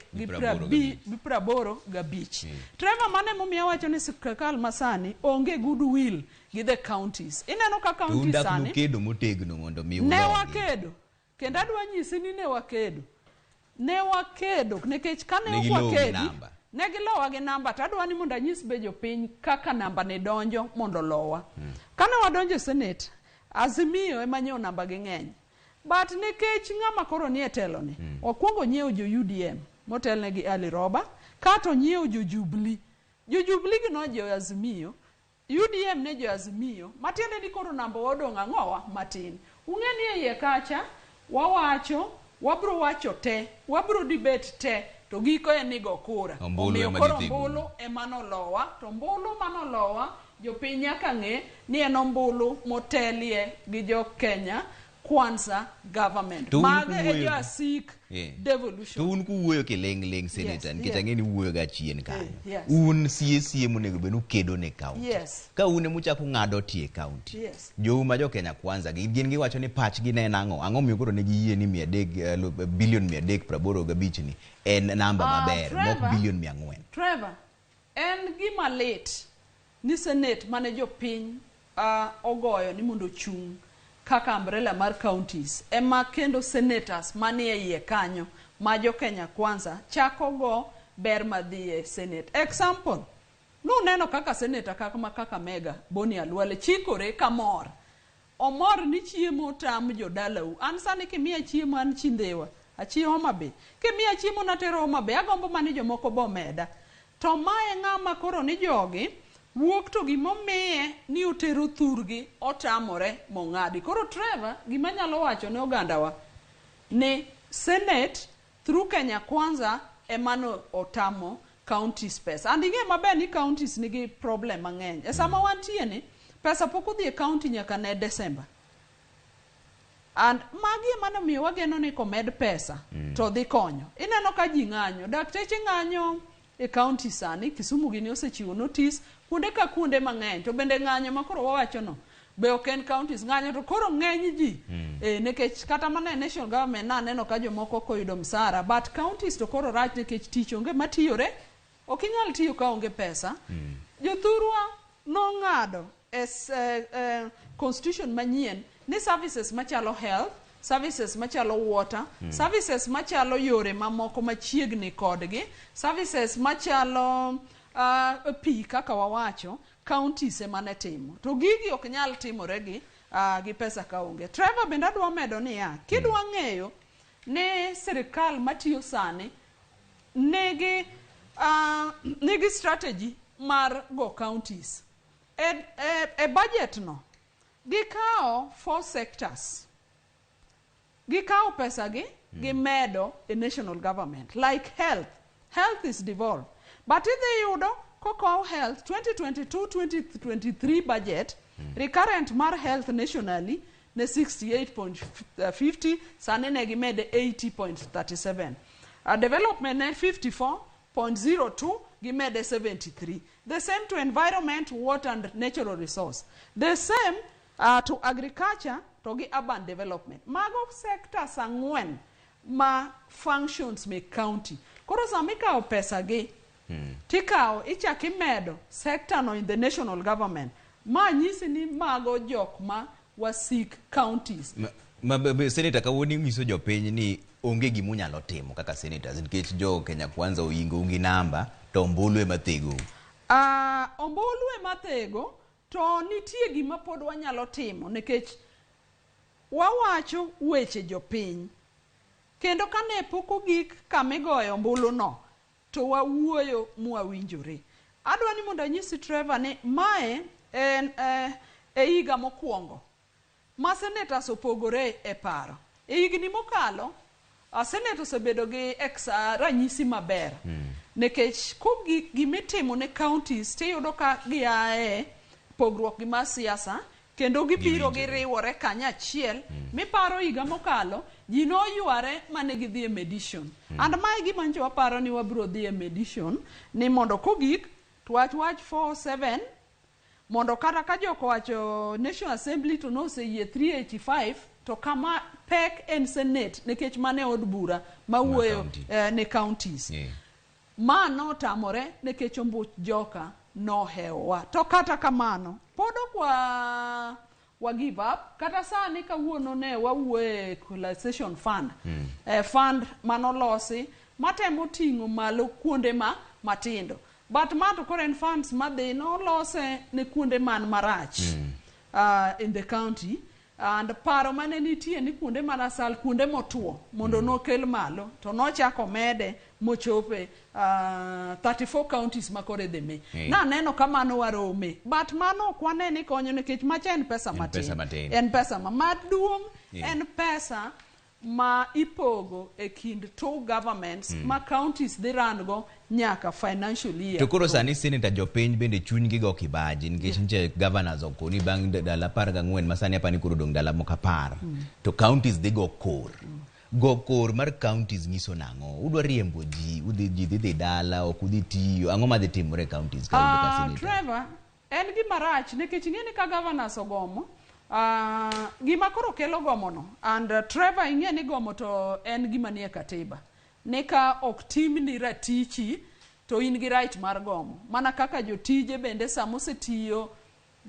Trevor, mane momiyo awacho ni sirkal masani onge goodwill gi the counties. Ineno ka counties sani nukedo motegno mondo mi ne wakedo, kendo adwa nyisi ni ne wakedo. Ne wakedo nikech kane ok wakedi ne gilowa gi namba, to adwa ni mondo anyis be jopiny kaka namba ne donjo mondo lowa. Kane wadonjo e Senate, Azimio ema nyiewo namba gi ng'eny. But nikech ng'ama koro nie telo ni, okwongo nyiewo jo UDM motelne gi Ali Roba, kato nyiewo jo Jubilee. Jo Jubilee gi no jo Azimio, UDM ne jo Azimio, matiende ni koro namba odong' ang'owa matin. Ung'e ni e iye kacha, wawacho, wabro wacho te, wabro debate te, to giko en ni go kura. Omiyo koro ombulu ema nolowa, to ombulu manolowa, jopiny nyaka ng'e ni en ombulu motelie gi jo Kenya Kwanza government. Mago e jo asik devolution. To un kuwuoyo kiling' ling' senator, nikech ang'e ni uwuoyo ga chien kanyo. Un sie monego bed ukedo ne county. Ka un emuchako ng'ado tie county. Jou ma jo Kenya Kwanza gin giwacho ni pachgi ne en ang'o? Ang'o miyo koro ne giyie ni bilion 385 ni en namba maber, mok bilion 400. Trevor, en gima lit ni Senate mane jopiny ogoyo ni mondo ochung' kaka umbrella mar counties ema kendo senators manie iye kanyo ma jo Kenya Kwanza chako go ber madhi e senate. Example, nuneno kaka senator kaka ma Kakamega Boni Khalwale chikore kamor. Omor ni chiemo tam jodalau. An sani kimiya chiemo an chi Ndhiwa, achi Homa Bay. Kimiya chiemo natero Homa Bay, agombo mani jomoko bomeda. To mae ng'ama koro ni jogi wuok to gimomiye ni otero thurgi otamore mong'adi. Koro Trevor, gima nyalo wacho ne ogandawa ni Senate through Kenya Kwanza emano otamo counties pesa. And ing'e maber ni counties nigi problem mang'eny. E sama wantie ni, pesa pok odhi e county nyaka ne December. And magi ema nomiyo wageno ni komed pesa to dhi konyo. Ineno ka ji ng'anyo, dakteche ng'anyo e county sani, Kisumu gini osechiwo notice, kuonde ka kuonde mang'eny. To bende ng'anyo ma koro wawacho no, be ok en counties ng'anyo to koro ng'eny ji. Nikech kata mana e national government naneno ka jomoko ok oyudo msara, but counties to koro rach nikech tich onge matiyore, ok inyal tiyo ka onge pesa. Jothurwa nong'ado e constitution manyien ni services machalo health, services machalo water, services machalo yore mamoko machiegni kodgi, services machalo pi kaka wawacho, counties ema ne timo. To gigi ok nyal timore gi pesa kaonge. Trevor bende adwa medo niya, kidwa ng'eyo ni sirikal matiyo sani nigi strategy mar go counties. E budget no, gikawo 4 sectors. Gikawo pesa gi, gimedo e national government, like health. Health is devolved. But idhi yudo kokaw health 2022-2023 budget, recurrent mar health nationally ne 68.50, sani ne gimede 80.37. Development ne 54.02, gimede 73. The same to environment, water and natural resource. The same to agriculture to gi urban development. Mago sectors ang'wen ma functions me county. Koro sama ikawo pesa gi, tikawo ichak imedo sector no in the national government. Ma nyisi ni mago jok ma wasik counties. Ma senator kawuono nyiso jopiny ni onge gima unyalo timo kaka senators nikech jo Kenya Kwanza oingo gi namba to ombulu ema thego. Ombulu ema thego to nitie gima pod wanyalo timo nikech wawacho weche jopiny. Kendo kane pok ogik kama igoyo ombulu no to wawuoyo mwawinjore. Adwa ni mondo anyisi Trevor ni mae en e higa mokwongo ma senators opogore e paro. E higni mokalo, senate osebedo gi ranyisi maber. Nikech kogik gimitimo ne counties tiyudo ka giae pogruok gi mar siasa kendo gibiro giriwore kanyachiel. Miparo higa mokalo ji noyware mane gidhi e mediation. And mae gima nyocha waparo ni wabiro dhi e mediation ni mondo kogik to wach 47 mondo kata ka jok owacho National Assembly to noseyie 385 to kama pek en Senate nikech mane od bura mawuoyo ne counties. Ma notamore nikech ombuch joka nohewowa. To kata kamano pod ok wa give up. Kata sani kawuono ne wawuoye equalization fund. Fund manolosi matemo ting'o malo kuonde ma matindo. But ma to koro en funds madhi nolose ne kuonde man marach in the county. And paro mane nitie ni kuonde marasal, kuonde motuo mondo nokel malo to nochako mede mochope 34 counties ma koro idhi mi. Naneno ka mano warome. But mano ok wane ni konyo nikech macha en pesa matin. En pesa maduong', en pesa ma ipogo e kind two governments ma counties dhi run go nyaka financial year. To koro sani senator jopiny bende chunygi go kibaji nikech nitie governors okoni bang' ndalo 14 ma sani apani koro odong' ndalo moko 10 to counties dhi go kor. Go kor mar counties nyiso nang'o? Udwa riembo ji, udhi ji dhi dala, ok udhi tiyo. Ang'o madhi timore e counties ka ka senator? Trevor, en gima rach nikech ing'e ni ka governors ogomo, gima koro kelo gomo no, and Trevor ing'e ni gomo to en gima nie katiba. Ni ka ok timni ratichi to in gi right mar gomo. Mana kaka jotije bende sama osetiyo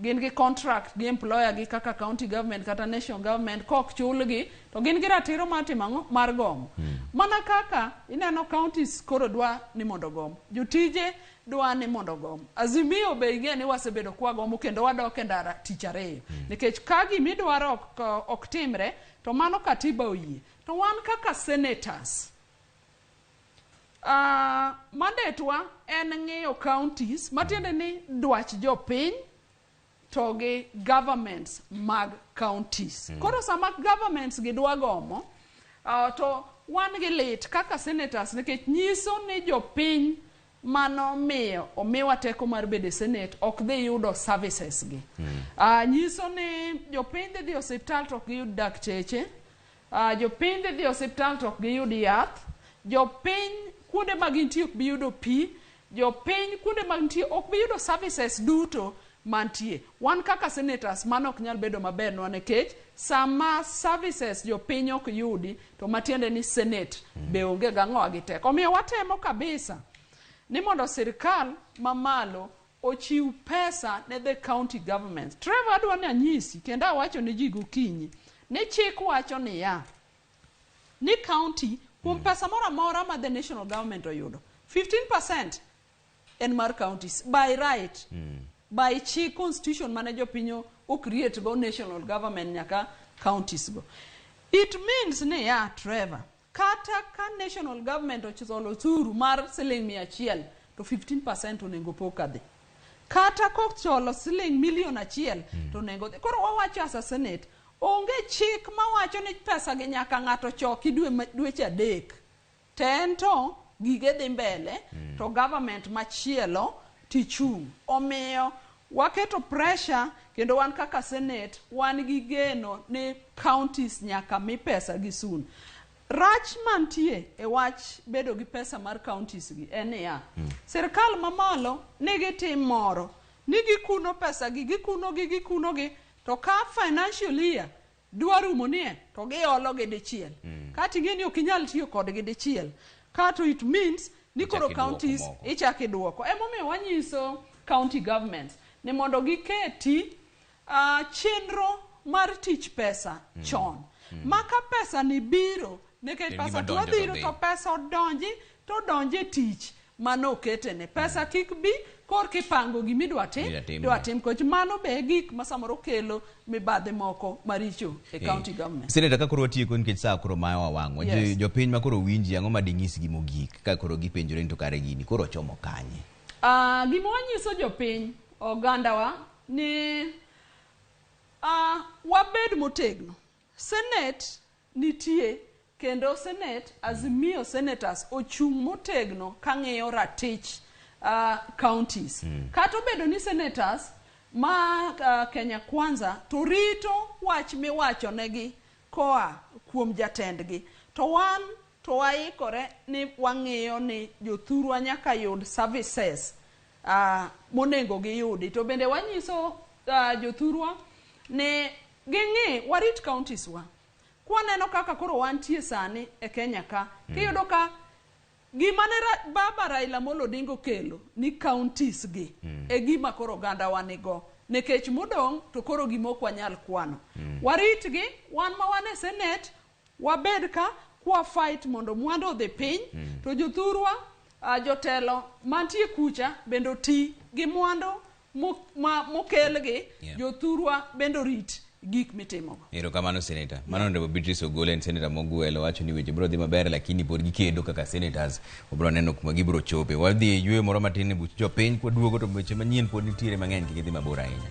Gin gi contract gi employer gi kaka county government kata national government, kok chulgi to gin gi ratiro mar timo ang'o? Mar gomo. Mana kaka ineno counties koro dwa ni mondo ogom, jotije dwa ni mondo ogom. Azimio be ing'e ni wasebedo kwagomo kendo wadok e ndara tich ariyo. Nikech ka gimidwaro ok timre, to mano katiba oyie. To wan kaka senators, mandate wa en ng'iyo counties, matiende ni dwach jopiny to gi governments mag counties. Koro sama governments gi dwa gomo, to wan gi lit kaka senators, nikech nyiso ni jopiny manomiyo omiwa teko mar bedo e senate ok dhi yudo services gi. Nyiso ni jopiny dhi dhi osiptal to ok giyud dakteche, jopiny dhi dhi osiptal to ok giyud yath, jopiny kuonde ma gintie ok bi yudo pi, jopiny kuonde ma gintie ok bi yudo services duto mantie. Wan kaka senators mano ok nyal bedo mabernwa, nikech sama services jopiny ok yudi, to matiende ni senate be onge gang'owa gi teko. Omiyo watemo kabisa ni mondo sirikal mamalo ochiw pesa ne the county governments. Trevor, adwa ni anyisi kendo awacho ne ji gokinyi ni chik wacho niya ni county kuom pesa moro amora ma the national government oyudo, 15% en mar counties by right, by chik constitution mane jopiny o create go national government nyaka counties go. It means niya, Trevor, kata ka national government ocholo osuru mar siling 100, to 15% onego pok kadhi. Kata kocholo siling milion 1 to onego dhi. Koro wawacho as a senate, onge chik mawacho ni pesa gi nyaka ng'ato choki dwe dweche 3 to en to gige dhi mbele to government machielo tichung'. Omiyo waketo pressure, kendo wan kaka senate wan gi geno ni counties nyaka mi pesa gi soon. Rach mantie e wach bedo gi pesa mar counties gi en niya, sirikal mamalo nigi tim moro ni gikuno pesa gi, gikuno gi, gikuno gi, to ka financial year dwa rumo nie to giolo gi dichiel. Kata ing'e ni ok inyal tiyo kodgi dichiel, kato it means ni koro Ichak iduoko counties moko. ichak iduoko. Emomiyo wanyiso county governments ni mondo giketi chenro mar tich pesa chon, ma ka pesa ni biro, nikech En pesa gima to donjo to biro dhi. to pesa odonji to donjo e tich manoketene. Pesa kik bi korka ipango gimidwa tim Midwa tim, dwa tim koch. Mano be e gik ma samoro kelo mibadhi moko maricho e county government. Senator, ka koro watieko nikech saa koro mayowa wang'wa. Yes. Jopiny ma koro winji, ang'o ma dinyisgi mogik ka koro gipenjore ni to kare gini koro chomo kanye? Gima wanyiso jopiny ogandawa ni wabed motegno. Senate nitie, kendo Senate, Azimio senators ochung' motegno kang'iyo ratich counties. Kata obedo ni senators ma Kenya Kwanza to rito wach miwacho negi koa kuom jatendgi, to wan to waikore ni wang'iyo ni jothurwa nyaka yud services monego giyudi. To bende wanyiso jothurwa ni ging'i warit counties wa. Kwaneno kaka koro wantie sani e Kenya ka, tiyudo ka gima ne baba Raila Amolo Odinga okelo ni counties gi e gima koro oganda wa nigo, nikech modong' to koro gima ok wanyal kwano. Waritgi, wan ma wan e senate wabed ka kwa fight mondo mwandu odhi piny, to jothurwa, jotelo mantie kucha bende oti gi mwandu mokelgi. Jothurwa bende orit gik mitimogo. Erokamano, Senator. Mano Honorable Beatrice Ogolo en senator mogwelo, wacho ni weche biro dhi maber, lakini pod gikedo kaka senators, wabiro neno kuma gibiro chope. Wadhi e yweyo moro matin e buch jopiny, kwaduogo to weche manyien pod nitiere mang'eny, kik idhi mabor ahinya.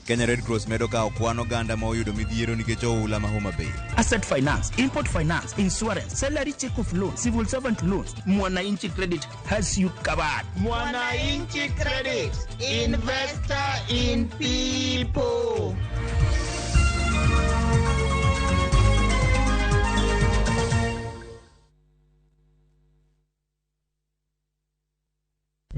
Kenya Red Cross medo kawo kwan oganda ma oyudo midhiero nikech oula ma Homa Bay. Asset finance, import finance, insurance, salary check off loan, civil servant loans. Mwananchi Credit has you covered. Mwananchi Credit, investor in people.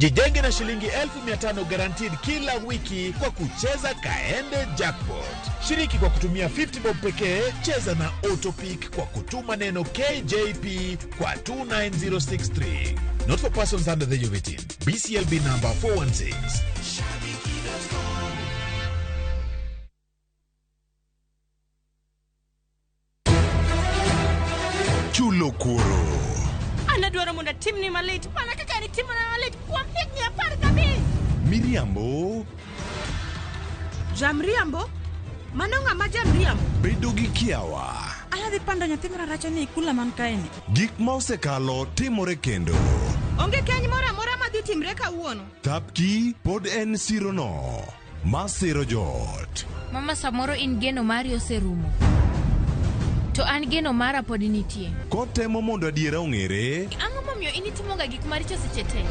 Jijenge na shilingi 500,000 guaranteed kila wiki kwa kucheza Kaende Jackpot. Shiriki kwa kutumia 50 bob pekee. Cheza na Autopick kwa kutuma neno KJP kwa 29063. Not for persons under the age of 18. BCLB number 416. Chulo kuoro. An adwaro mondo atimni malit mana kaka nitimona malit kuom higni 15. Miriambo. Jamriambo? Mano ng'ama jamriambo? Bedo gi kiawa. Anadhi pando nyathi mararacha ni e kula man kaeni. Gik ma osekalo timore kendo. Onge keny moro amora madhi timre kawuono. Thapki pod en sirono ma siro joot. Mama samoro in geno mari oserumo. To an geno mara pod nitie. Kotemo mondo adiera ong'ere. Ang'o momiyo in itimoga gik maricho seche te?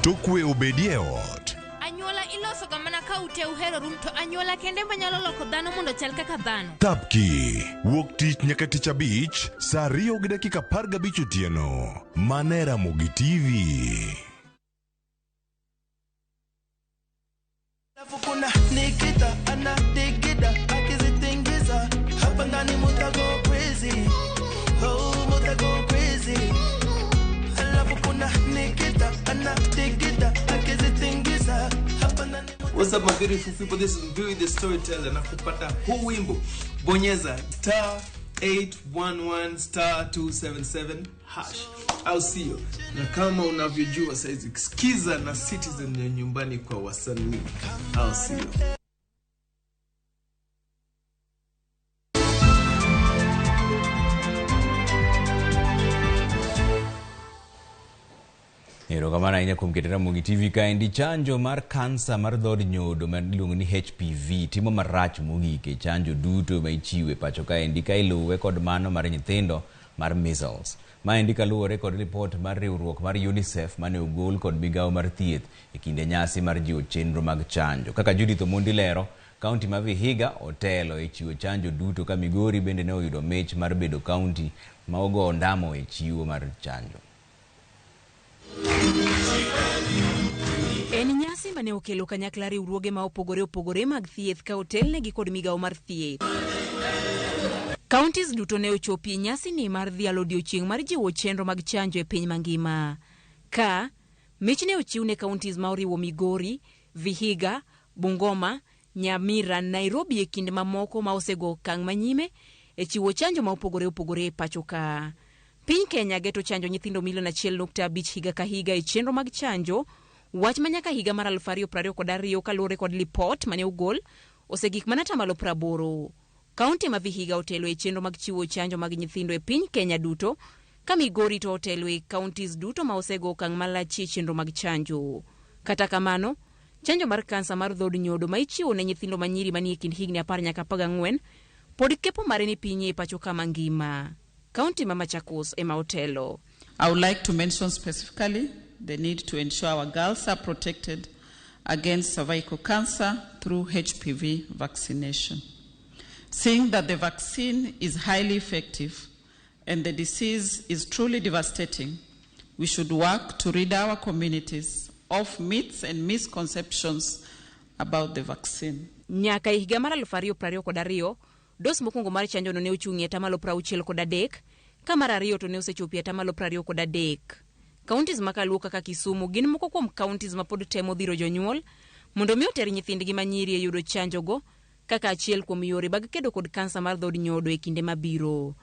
To kwe obedie e ot. Anyuola ilosoga mana ka ute uheroru to anyuola kende manyalo loko dhano mondo chal kaka dhano. Thapki wuok tich nyaka tich abich saa 2:15 otieno. Mana e Ramogi TV. Kuna Nikita anadigida akizitingiza hapa ndani mutago crazy, oh mutago crazy. Alafu kuna Nikita anadigida akizitingiza hapa ndani. What's up my beautiful people, this is Mbiwi the Storyteller na kupata huu wimbo bonyeza star 811 star 277 hash au sio? Na kama unavyojua saizi sikiza na Citizen ya nyumbani kwa wasanii, au sio? Erokamano ahinya kuom keto Ramogi TV kaendi. Chanjo mar kansa mar dhood nyodo ma iluongo ni HPV timo marach mogik e chanjo duto ma ichiwo e pacho kaendi ka iluwe kod mano mar nyithindo mar measles. Maendi kaluwore kod ripot mar riwruok mar UNICEF mane ogol kod migawo mar thieth e kinde nyasi mar jiwo chenro mag chanjo. Kaka Judith Omondi lero, kaunti ma Vihiga otelo e chiwo chanjo duto ka Migori bende ne oyudo mich mar bedo kaunti ma ogo ondamo e chiwo mar chanjo. En nyasi mane okelo kanyakla riwruoge ma opogore opogore mag thieth ka otelnegi kod migawo mar thieth. Counties duto ne ochopi e nyasi ni mar dhialo odiochieng' mar jiwo chenro mag chanjo e piny mangima. Ka mich ne ochiw ne counties ma oriwo Migori, Vihiga, Bungoma, Nyamira, Nairobi e kind mamoko ma osego okang' manyime e chiwo chanjo ma opogore opogore e pacho ka. Piny Kenya geto chanjo nyithindo milion 1.5 higa ka higa e chenro mag chanjo, wach ma nyaka higa mar 2022 kaluwore kod lipot mane ogol osegik mana 80%. Kaunti ma Vihiga otelo e chenro mag chiwo chanjo mag nyithindo e piny Kenya duto, ka Migori to otelo e counties duto ma osego okang' malach e chenro mag chanjo. Kata kamano, chanjo mar kansa mar dhood nyodo ma ichiwo ne nyithindo manyiri manie kind higni 10 nyaka 14 pod kepo mare ni piny e pacho kama ngima. Kaunti ma Machakos ema otelo. I would like to mention specifically the need to ensure our girls are protected against cervical cancer through HPV vaccination. Seeing that the vaccine is highly effective and the disease is truly devastating, we should work to rid our communities of myths and misconceptions about the vaccine. Nyaka e higa mar 2022, dos mokwongo mar chanjono ne ochung'ie 63%, ka mar ariyo to ne osechopie 23%. Counties makaluo kaka Kisumu gin moko kuom counties ma pod temo dhiro jonyuol mondo mi oter nyithindgi manyiri e yudo chanjogo kaka achiel kuom yore mag kedo kod kansa mar dhood nyodo e kinde mabiro.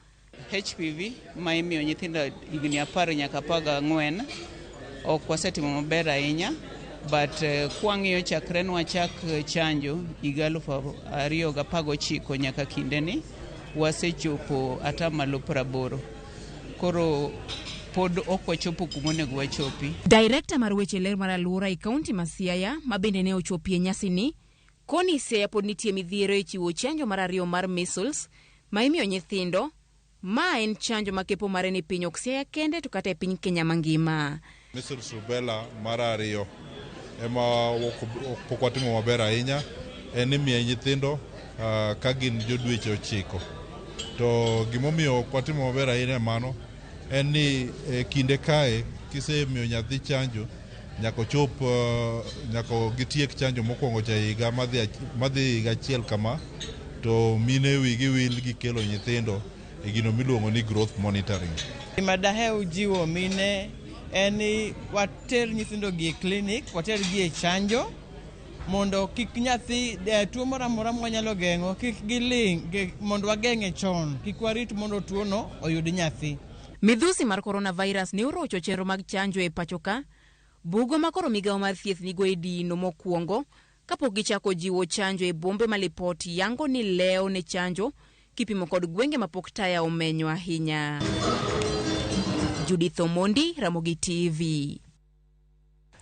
HPV ma imiyo nyithindo higni 10 nyaka 14 ok wasetimo maber ahinya, but kwang'iyo chakre nwachak chanjo higa 2019 nyaka kindeni wasechopo 80%. Koro pod ok wachopo kuma onego wachopi. Director mar weche ler mar alwora e kaunti ma Siaya ma bende ne ochopi e nyasini, koni Siaya pod nitie midhiero e chiwo chanjo mar ariyo mar measles ma imiyo nyithindo. Ma en chanjo ma kepo mare ni piny ok Siaya kende to kata e piny Kenya mangima. Measles rubella mar ariyo ema pok watimo maber ahinya, en imiye nyithindo ka gin jodweche 9. To gimomiyo ok watimo maber ahinya mano en ni e kinde kae kisemiyo nyathi chanjo Nyaka ochop nyaka gitiek chanjo mokwongo cha higa madhi higa achiel kama to mine wigi wil gi kelo nyithindo e gino miluongo ni growth monitoring. Gima daher jiwo mine en ni water nyithindo gi e klinik, water gi e chanjo mondo kik nyathi tuo moro amora mwanyalo geng'o kik giling' mondo wageng'e chon, kik warit mondo tuono oyud nyathi. Midhusi mar coronavirus ne orocho chenro mag chanjo e pacho ka. Bugo ma koro migawo mar thieth nigo e dino mokwongo kapok gichako jiwo chanjo e bombe ma Lipot yango ni leo ne chanjo kipimo kod gwenge mapok taya omenyo ahinya. Judith Omondi, Ramogi TV.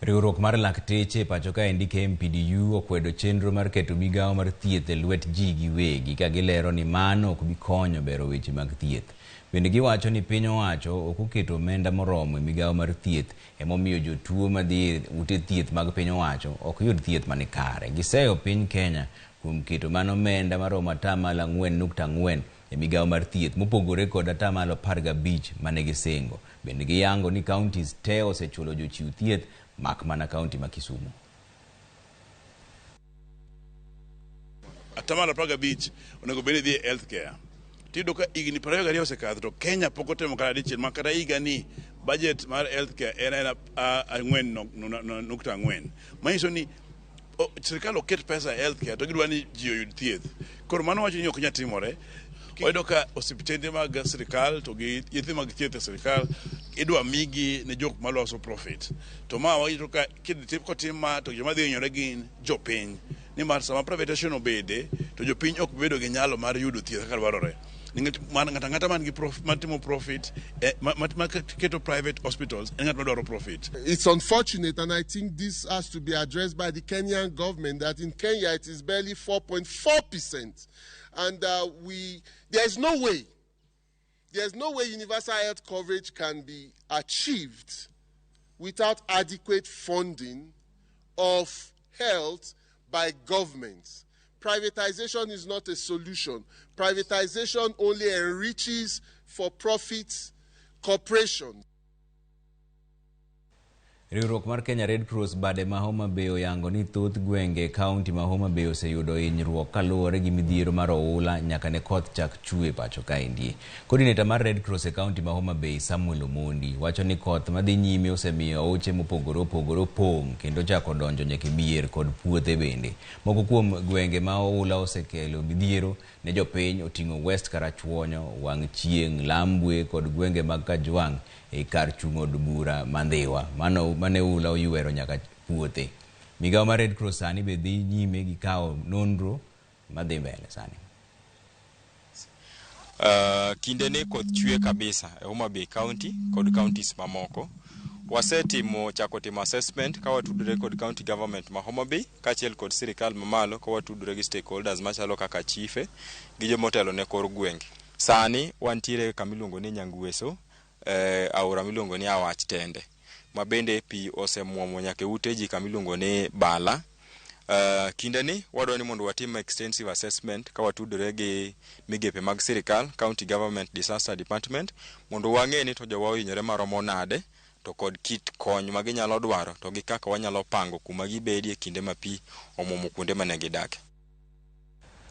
Riwruok mar lakteche e pacho kaendi KMPDU okwedo chenro mar keto migawo mar thieth e lwet ji giwegi ka gilero ni mano ok bi konyo bero weche mag thieth. Bende giwacho ni piny owacho ok oketo omenda moromo e migawo mar thieth emomiyo jotuo madhi e ute thieth mag piny owacho ok yud thieth manikare. Giseyo piny Kenya kuom keto mano omenda maromo 4.4% e migawo mar thieth mopogore kod 15% mane gisingo. Bende giyango ni counties te osechulo jochiw thieth mak mana kaunti ma Kisumu. 15% onego bed ni dhi e healthcare. Tiyudo ka higni 22 osekadho to Kenya pok otemo kata dichiel ma kata higa ni budget mar healthcare en 4.4. Manyiso ni sirikal ok ket pesa e healthcare to gidwa ni ji oyud thieth. Koro mano wacho ni ok nyal timore. Wayudo ka osiptende mag sirikal to gi yedhe mag thieth e sirikal idwa migi ne jok maloso profit. To ma wayudo ka kotim ma to joma dhi hinyore gin jopiny. Nimar sama privatization obede to jopiny ok bedo gi nyalo mar yudo thieth kaka dwarore. Nikech ng'ato ang'ata man gi matimo profit, ma keto private hospitals en ng'at madwaro profit. It's unfortunate, and I think this has to be addressed by the Kenyan government, that in Kenya it is barely 4.4%. And there's no way universal health coverage can be achieved without adequate funding of health by governments. Privatization is not a solution. Privatization only enriches for-profit corporations. Riwruok mar Kenya Red Cross bade ma Homa Bay oyango ni thoth gwenge e kaunti ma Homa Bay oseyudo hinyruok kaluwore gi midhiero mar oula nyaka ne koth chak chwe pacho kaendi. Coordinator mar Red Cross e kaunti ma Homa Bay Samuel Omondi wacho ni koth madhi nyime osemiyo aoche mopogore opogore opong' kendo chako donjo nyaka e mier kod puothe bende. Moko kuom gwenge ma oula osekelo midhiero ne jopiny oting'o West Karachuonyo, Wang' Chieng', Lambwe kod gwenge mag Kajwang' e kar chung' od bura ma Ndhiwa mane oula oywero nyaka puothe. Migawo mar Red Cross sani be dhi nyime gi kawo nonro madhi mbele sani. Kinde ni koth chwe kabisa e Homa Bay County kod counties mamoko. Wasetimo chako timo assessment ka watudore kod county government ma Homa Bay kaachiel kod sirikal mamalo ka watudore gi stakeholders machalo kaka chife gi jomotelo ne kor gwenge. Sani wantiere kama iluongo ni Nyangweso, aora miluongo ni Awach Tende ma bende pi osemuomo nyaka e ute ji kama iluongo ni Bala. Kinde ni wadwa ni mondo watim extensive assessment ka watudore gi migepe mag sirikal, county government disaster department, mondo wang'e ni to jowa ohinyore maromo nade to kod kit kony ma ginyalo dwaro to gi kaka wanyalo pango kuma gibedie kinde ma pi omuomo kuonde mane gidake.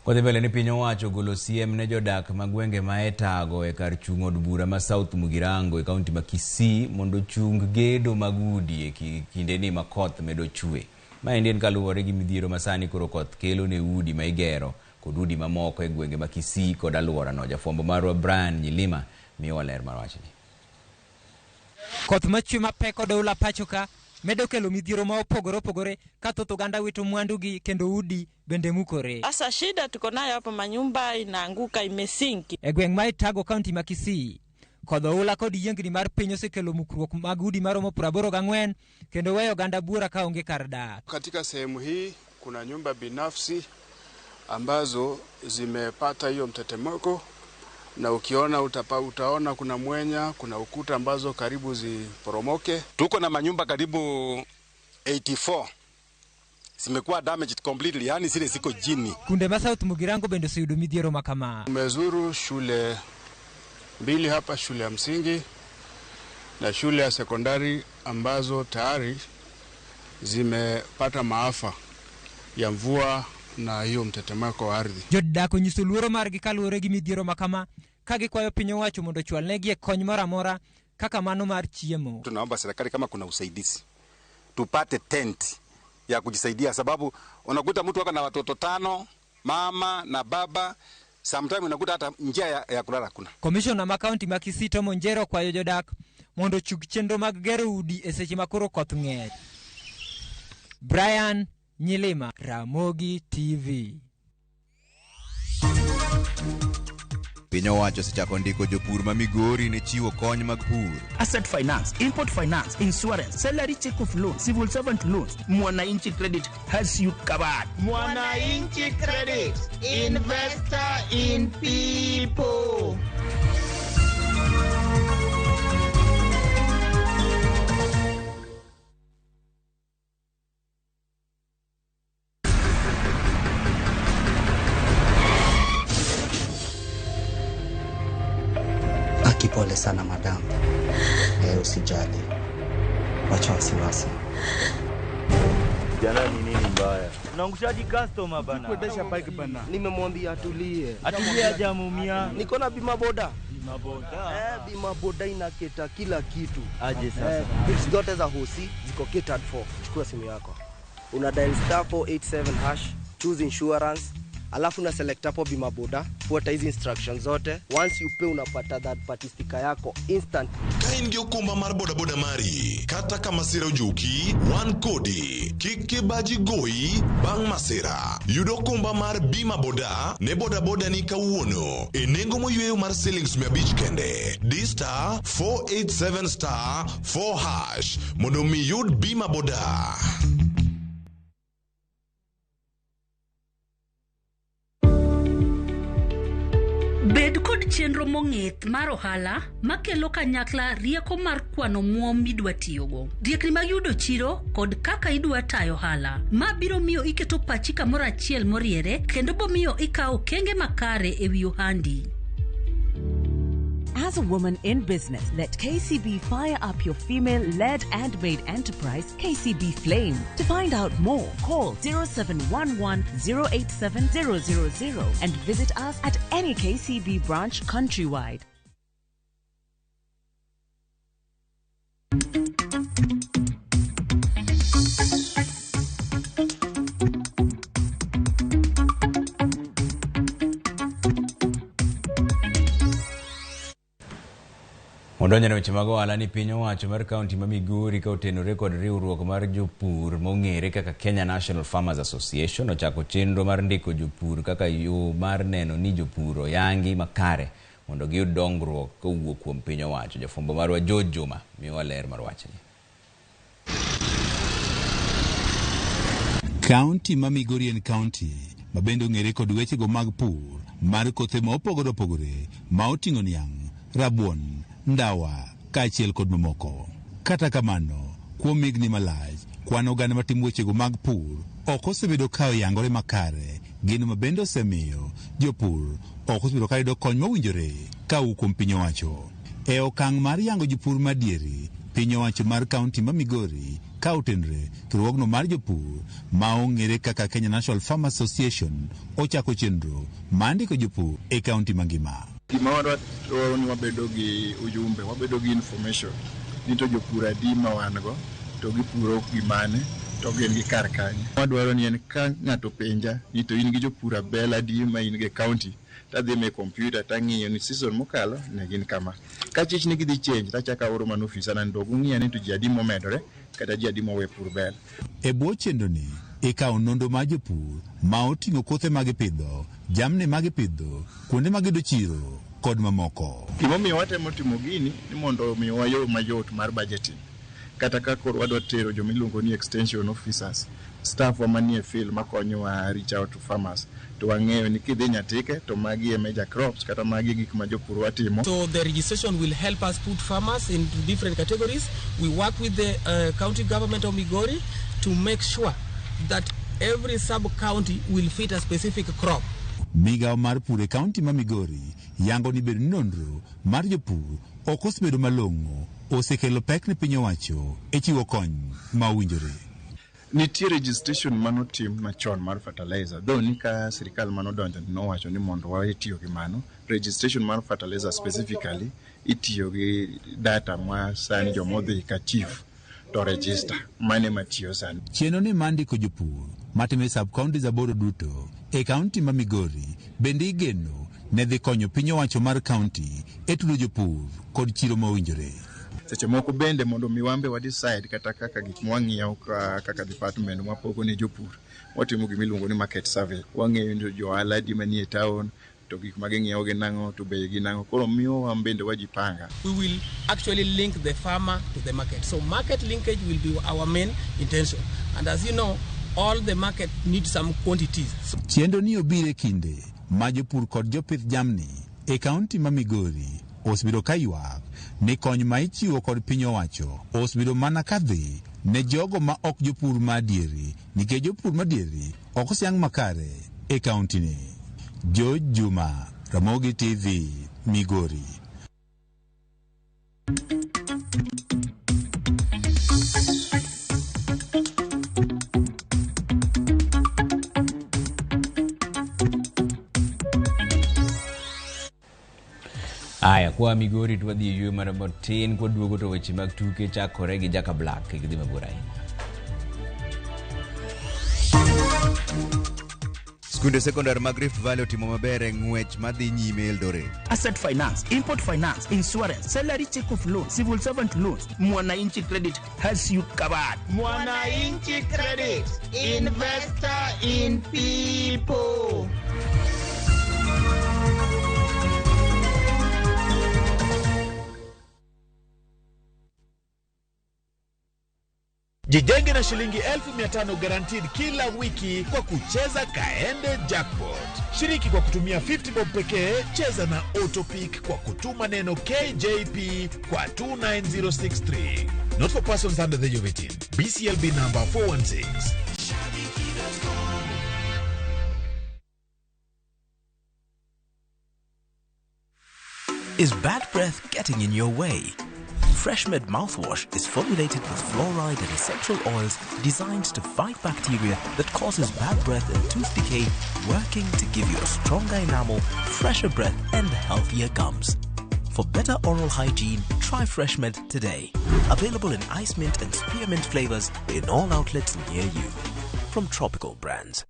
Kodhi mbele ni piny owacho ogolo siem ne jodak ma gwenge ma Etago e kar chung' od bura ma South Mugirango e kaunti ma Kisii mondo ochung gedo mag udi e kindeni ma koth medo chwe. Maendi en kaluwore gi midhiero ma sani koro koth kelo ne udi ma igero kod udi mamoko e gwenge ma Kisii kod alworano. Jafwambo marwa Brian Nyilima miyowa ler mar wachni. Koth machwe mapek kod oula pacho ka medo kelo midhiero ma opogore opogore ka thoth oganda wito mwandugi kendo udi bende mukore. Sasa shida tuko nayo hapo, manyumba inaanguka imesinki. E gweng' ma Etago kaunti ma Kisii, kodh oula kod yiengni mar piny osekelo mukruok mag udi maromo 84 kendo weyo oganda buora kaonge kar dak. Katika sehemu hii kuna nyumba binafsi ambazo zimepata hiyo mtetemeko, na ukiona utaona kuna mwenya, kuna ukuta ambazo karibu ziporomoke. Tuko na manyumba karibu 84 zimekuwa damaged completely, yani zile ziko chini. Kunde ma South Mugirango bende oseyudo midhiero ma kama. Tumezuru shule mbili hapa, shule ya msingi na shule ya sekondari ambazo tayari zimepata maafa ya mvua na hiyo mtetemeko wa ardhi. Jodak onyiso luoro margi kaluwore gi midhiero ma kama ka gikwayo piny owacho mondo ochwalnegi e kony moro amora kaka mano mar chiemo. Tunaomba serikali kama kuna usaidizi tupate tent ya kujisaidia, sababu unakuta mtu wako na watoto tano, mama na baba, sometime unakuta hata njia ya kulala hakuna. Komishona ma kaunti ma Kisii Tom Onjero okwayo jodak mondo ochung chenro mag gero udi e seche ma koro koth ng'eny. Brian Nyilima, Ramogi TV. Piny owacho osechako ndiko jopur ma Migori ne chiwo kony mag pur. Asset finance, import finance, insurance, salary check off loan, civil servant loans. Mwananchi Credit has you covered. Mwananchi Credit, investor in people. Aki, pole sana madam. Usijali, wacha wasiwasi. Jana ni nini mbaya? Unaangushaji customer bana. Kuendesha bike bana. Nimemwambia atulie. Atulie hajamuumia. Niko na bima boda. Bima boda. Bima boda inaketa kila kitu. Aje sasa. Bills zote za hosi ziko catered for. Chukua simu yako. Una dial star 487 hash, choose insurance, alafu una select hapo bima boda, fuata hizi instructions zote. Once you pay unapata third party sticker yako instant. Ka in gi okumba mar bodaboda mari, kata ka masira ojuki, wan kodi. Kik kibaji goyi bang' masira. Yud okumba mar bima boda ne bodaboda ni kawuono e nengo moyweyo mar siling 500 kende. Di star 487 star 4 hash mondo mi yud bima boda. Bed kod chenro mong'ith mar ohala makelo kanyakla rieko mar kwano muom midwa tiyogo, riekni mag yudo chiro kod kaka idwa tayo ohala. Ma biro miyo iketo pachi kamoro achiel moriere kendo bomiyo ikawo okenge makare e wi ohandi. As a woman in business, let KCB fire up your female-led and made enterprise, KCB Flame. To find out more, call 0711 087 000 and visit us at any KCB branch countrywide. Odonjo ne weche mag ohala ni piny owacho mar kaunti ma Migori ka otenore kod riwruok mar jopur mong'ere kaka Kenya National Farmers Association ochako chenro mar ndiko jopur kaka yo mar neno ni jopur oyangi makare mondo giyud dongruok kowuok kuom piny owacho. Jafwambo marwa George Juma miyowa ler mar wachni. Kaunti ma Migori en kaunti ma bende ong'ere kod wechego mag pur mar kothe ma opogore opogore ma oting'o niang', rabuon, ndawa kaachiel kod mamoko. Kata kamano, kuom higni malach, kwan oganda matimo wechego mag pur ok osebedo ka oyangore makare, gino ma bende osemiyo jopur ok osebedo ka yudo kony mowinjore kawuok kuom piny owacho. E okang' mar yango jopur madieri, piny owacho mar kaunti ma Migori ka otenre riwruogno mar jopur ma ong'ere kaka Kenya National Farmers Association ochako chenro mar ndiko jopur e kaunti mangima. Gima wadwaro ni wabedo gi ujumbe, wabedo gi information ni to jopur adi ma wan go, to gipuro gimane, to gin gi kar kanye. Wadwaro ni en ka ng'ato penja ni to in gi jopur abel adi ma in go e county, tadhi e computer tang'iyo ni season mokalo ne gin kama. Ka chich ni gidhi change tachako aoro mana ofisa na ni ung'i ane to ji adi momedore kata ji adi mowe pur bel. E bwo chenroni, ikawo nonro mar jopur ma oting'o kothe ma gipidho, jamni ma gipidho, kuonde ma giyudo chiro kod mamoko. Gimomiyo watemo timo gini ni mondo omiwa yo mayot mar budgeting. Kata ka koro wadwa tero joma iluongo ni extension officers, staff wa manie field makonyowa reach out to farmers, to wang'eyo ni kidhi Nyatike to magi e major crops kata magi e gik ma jopur watimo. So the registration will help us put farmers into different categories. We work with the county government of Migori to make sure that every sub-county will fit a specific crop. Migawo mar pur e kaunti ma Migori yango ni bedo ni nonro mar jopur ok osebedo malong'o osekelo pek ne piny owacho e chiwo kony ma owinjore. Nitie registration manotim machon mar fertilizer, though ni ka sirikal manodonjo nowacho ni mondo wawe tiyo gi mano. Registration mar fertilizer specifically itiyo gi data ma sani jomodhi ka chief to register, mano ema tiyo sani. Chenro ni mar ndiko jopur matime sub counties 8 duto e kaunti ma Migori bende igeno ne dhi konyo piny owacho mar kaunti e tudo jopur kod chiro mowinjore. Seche moko bende mondo mi wambe wa decide kata kaka gik mwang'iewo kaka department mwapogo ne jopur, watimo gima iluongo ni market survey. Wang'eyo ni jo ohala adi manie town, to gik ma ging'iewo gin nang'o, to bei gi nang'o. Koro miyo wan bende wajipanga. We will actually link the farmer to the market. So market linkage will be our main intention. And as you know, all the market needs some quantities. So Chenro ni obiro e kinde ma jopur kod jopith jamni e kaunti ma Migori osebedo ka ywak ni kony ma ichiwo kod piny owacho osebedo mana kadhi ne jogo ma ok jopur ma adieri nikech jopur madieri ok osiang makare e kaunti ni. George Juma, Ramogi TV, Migori. Aya, kwa Migori to wadhi e yweyo mana matin kwaduogo to weche mag tuke chakore gi Jaka Black kik dhi mabor ahinya. Skunde sekondar mag Rift Valley otimo maber e ng'wech madhi nyime Eldoret. Asset finance, import finance, insurance, salary check of loan, civil servant loans. Mwananchi Credit has you covered. Mwananchi Credit, investor in people. Jijenge na shilingi 1500 guaranteed kila wiki kwa kucheza Kaende Jackpot. Shiriki kwa kutumia 50 bob pekee, cheza na Autopick kwa kutuma neno KJP kwa 29063. Not for persons under the age of 18. BCLB number 416. Is bad breath getting in your way? FreshMed mouthwash is formulated with fluoride and essential oils designed to fight bacteria that causes bad breath and tooth decay, working to give you a stronger enamel, fresher breath, and healthier gums. For better oral hygiene, try FreshMed today. Available in ice mint and spearmint flavors in all outlets near you. From Tropical Brands.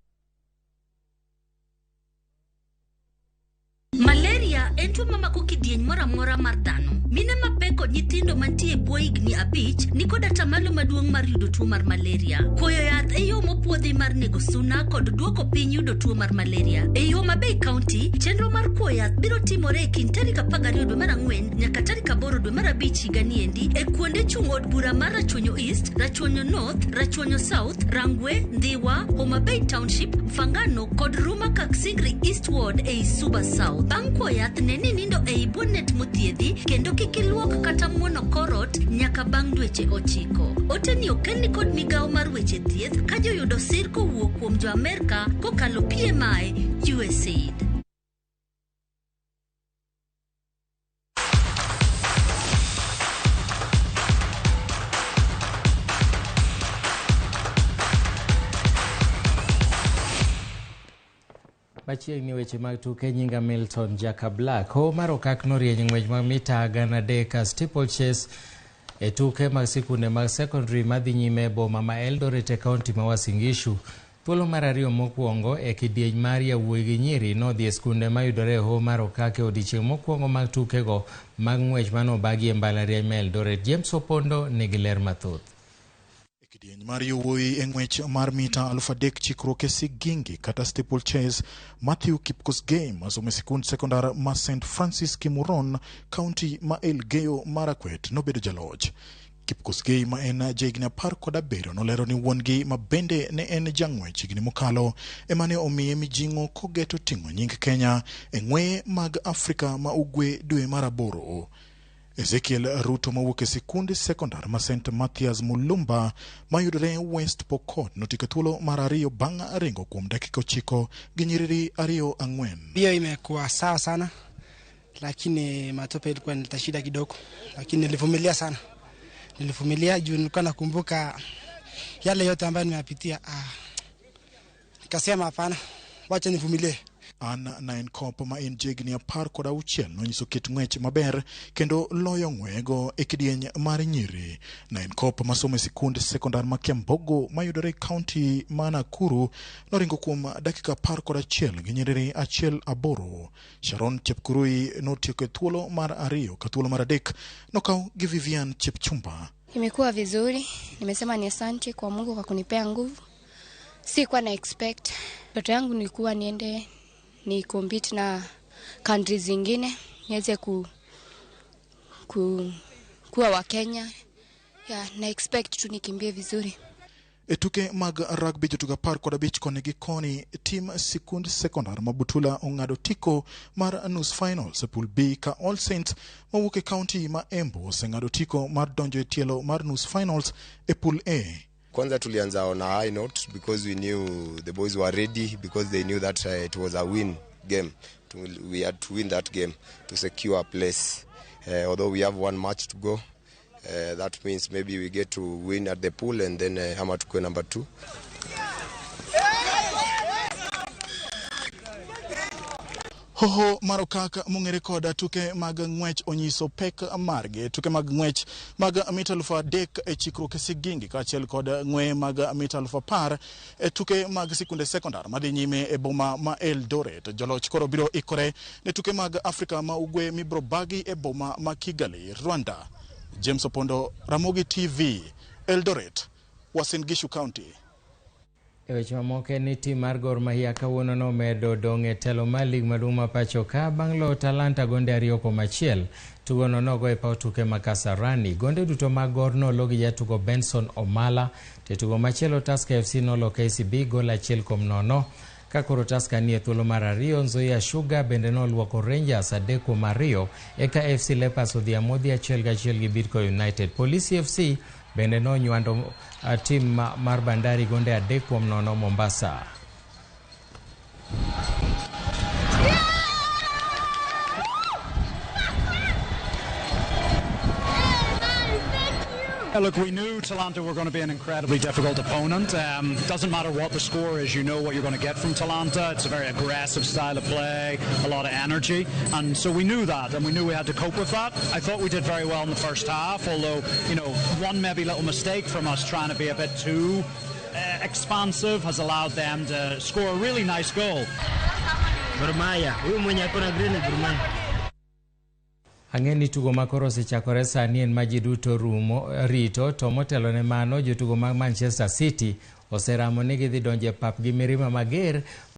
Malaria en tuo mamako kidieny moro amora mar dhano. Mine mapek kod nyithindo mantie e bwo higni 5 nikod atamalo maduong' mar yudo tuo mar malaria. Kuoyo yath e yo mopuodhi mar nego suna kod duoko piny yudo tuo mar malaria. Ei Homa Bay County, chenro mar kuoyo yath biro timore e kind tarik 12 dwe mar 4 nyaka tarik 8 dwe mar 5 higani endi e kuonde chung' od bura mar Rachuonyo East, Rachuonyo North, Rachuonyo South, Rangwe, Ndhiwa, Homa Bay Township, Mfangano kod Ruma Kaksingri East Ward ei Suba South. Bang' kuo yath ne ni nindo ei bonnet mothiedhi kendo kik iluok kata muono korot nyaka bang' dweche 9. Oteni okelni kod migawo mar weche thieth ka joyudo sir kowuok kuom jo Amerka kokalo PMI USAID. Machiegni weche mag tuke nyinga Milton Jaka Black. Hoho mar okak norieny ng'wech mag mita 300 steeplechase e tuke mag sikunde mag secondary madhi nyime e boma ma Eldoret e kaunti ma Uasin Gishu. Thuolo mar ariyo mokwongo e kidieny mar yawuoyi gi nyiri nodhi e skunde mayudore e hoho mar okak e odiechieng' mokwongo mag tukego mag ng'wech manobagi e mbalariany ma Eldoret. James Opondo nigi ler mathoth. Kidieny mar yawuoyi e ng'wech mar mita 3000 chikruok e sigingi kata steeplechase, Matthew Kipkosgei masomo e sikund sekondar ma St Francis Kimuron, kaunti ma Elgeyo Marakwet nobedo jaloch. Kipkosgei ma en jahigni 17 nolero ni wuon-gi ma bende ne en jang'wech higni mokalo ema ne omiye mijing'o kogeto ting'o nying Kenya e ng'weye mag Afrika ma Ugwe dwe mar 8. Ezekiel Ruto mawuok e sikund sekondar ma St Mathias Mulumba mayudore West Pokot notieko thuolo mar 2 bang' ringo kuom dakika 9 gi nyiriri 2:4. Hiyo imekuwa sawa sana, lakini matope ilikuwa nileta shida kidogo, lakini nilivumilia sana. Nilivumilia juu nilikuwa nakumbuka Yale yote ambayo nimeyapitia, nikasema hapana, wacha nivumilie. An Naenkop ma en jahigni 16 nonyiso kit ng'wech maber kendo loyo ng'wego e kidieny mar nyiri. Naenkop masomo e sikund sekondar ma Kiambogo mayudore e kaunti ma Nakuru noringo kuom dakika 11 gi nyiriri 1.8. Sharon Chepkurui notieko e thuolo mar 2 ka thuolo mar 3 nokaw gi Vivian Chepchumba. Imekuwa vizuri, nimesema ni asante kwa Mungu kwa kunipea nguvu. Sikuwa na expect. Ndoto yangu nilikuwa niende ni compete na countries zingine, niweze kuwa wa Kenya. Yeah, na expect tu nikimbie vizuri. E tuke mag rugby jotugo 15 koni gi koni, tim sikund sekondar ma Butula ong'ado tiko mar nus finals e pool B ka All Saints mawuok e kaunti ma Embu oseng'ado tiko mar donjo e tielo mar nus finals e pool A. Kwanza tulianza on a high note because we knew the boys were ready, because they knew that it was a win game. We had to win that game to secure a place. Although we have one match to go, that means maybe we get to win at the pool and then ama tukue number 2. Hoho mar okak mong'ere koda tuke mag ng'wech onyiso pek margi. Tuke mag ng'wech mag mita 3000 e chikruok e sigingi kaachiel kod ng'we mag mita 10,000 e tuke mag sikunde sekondar madhi nyime e boma ma Eldoret. Joloch koro biro ikore ne tuke mag Afrika ma Ugwe mibiro bagi e boma ma Kigali, Rwanda. James Opondo, Ramogi TV, Eldoret, Uasin Gishu County. E weche mamoko en ni tim mar Gor Mahia kawuono nomedo dong' e telo mar lig maduong' ma pacho ka bang' loyo Talanta gonde 2-1. Tugono nogo e paw tuke ma Kasarani. Gonde duto mag Gor nolo gi jatugo Benson Omala. To tugo machielo Tusker FC nolo KCB gol 1-0. Ka koro Tusker nie thuolo mar 2, Nzoia Sugar bende noluoko Rangers 3-2. Eka FC Leopards odhi amodhi 1-1 gi Bidco United. Polisi FC bende nonywando tim mar Bandari gonde 3-0 Mombasa. Look, we knew Talanta were going to be an incredibly difficult opponent. Doesn't matter what the score is, you know what you're going to get from Talanta. It's a very aggressive style of play, a lot of energy. And so we knew that, and we knew we had to cope with that. I thought we did very well in the first half, although, you know, one maybe little mistake from us trying to be a bit too expansive has allowed them to score a really nice goal. Gor Mahia, huyu mwenye ako na green Gor Mahia. Ang'e ni tugo makoro osechakore sani en ma ji duto rito, to motelo ne mano jotugo mag Manchester City oseramo ni gidhi donjo e pap gi mirima mager.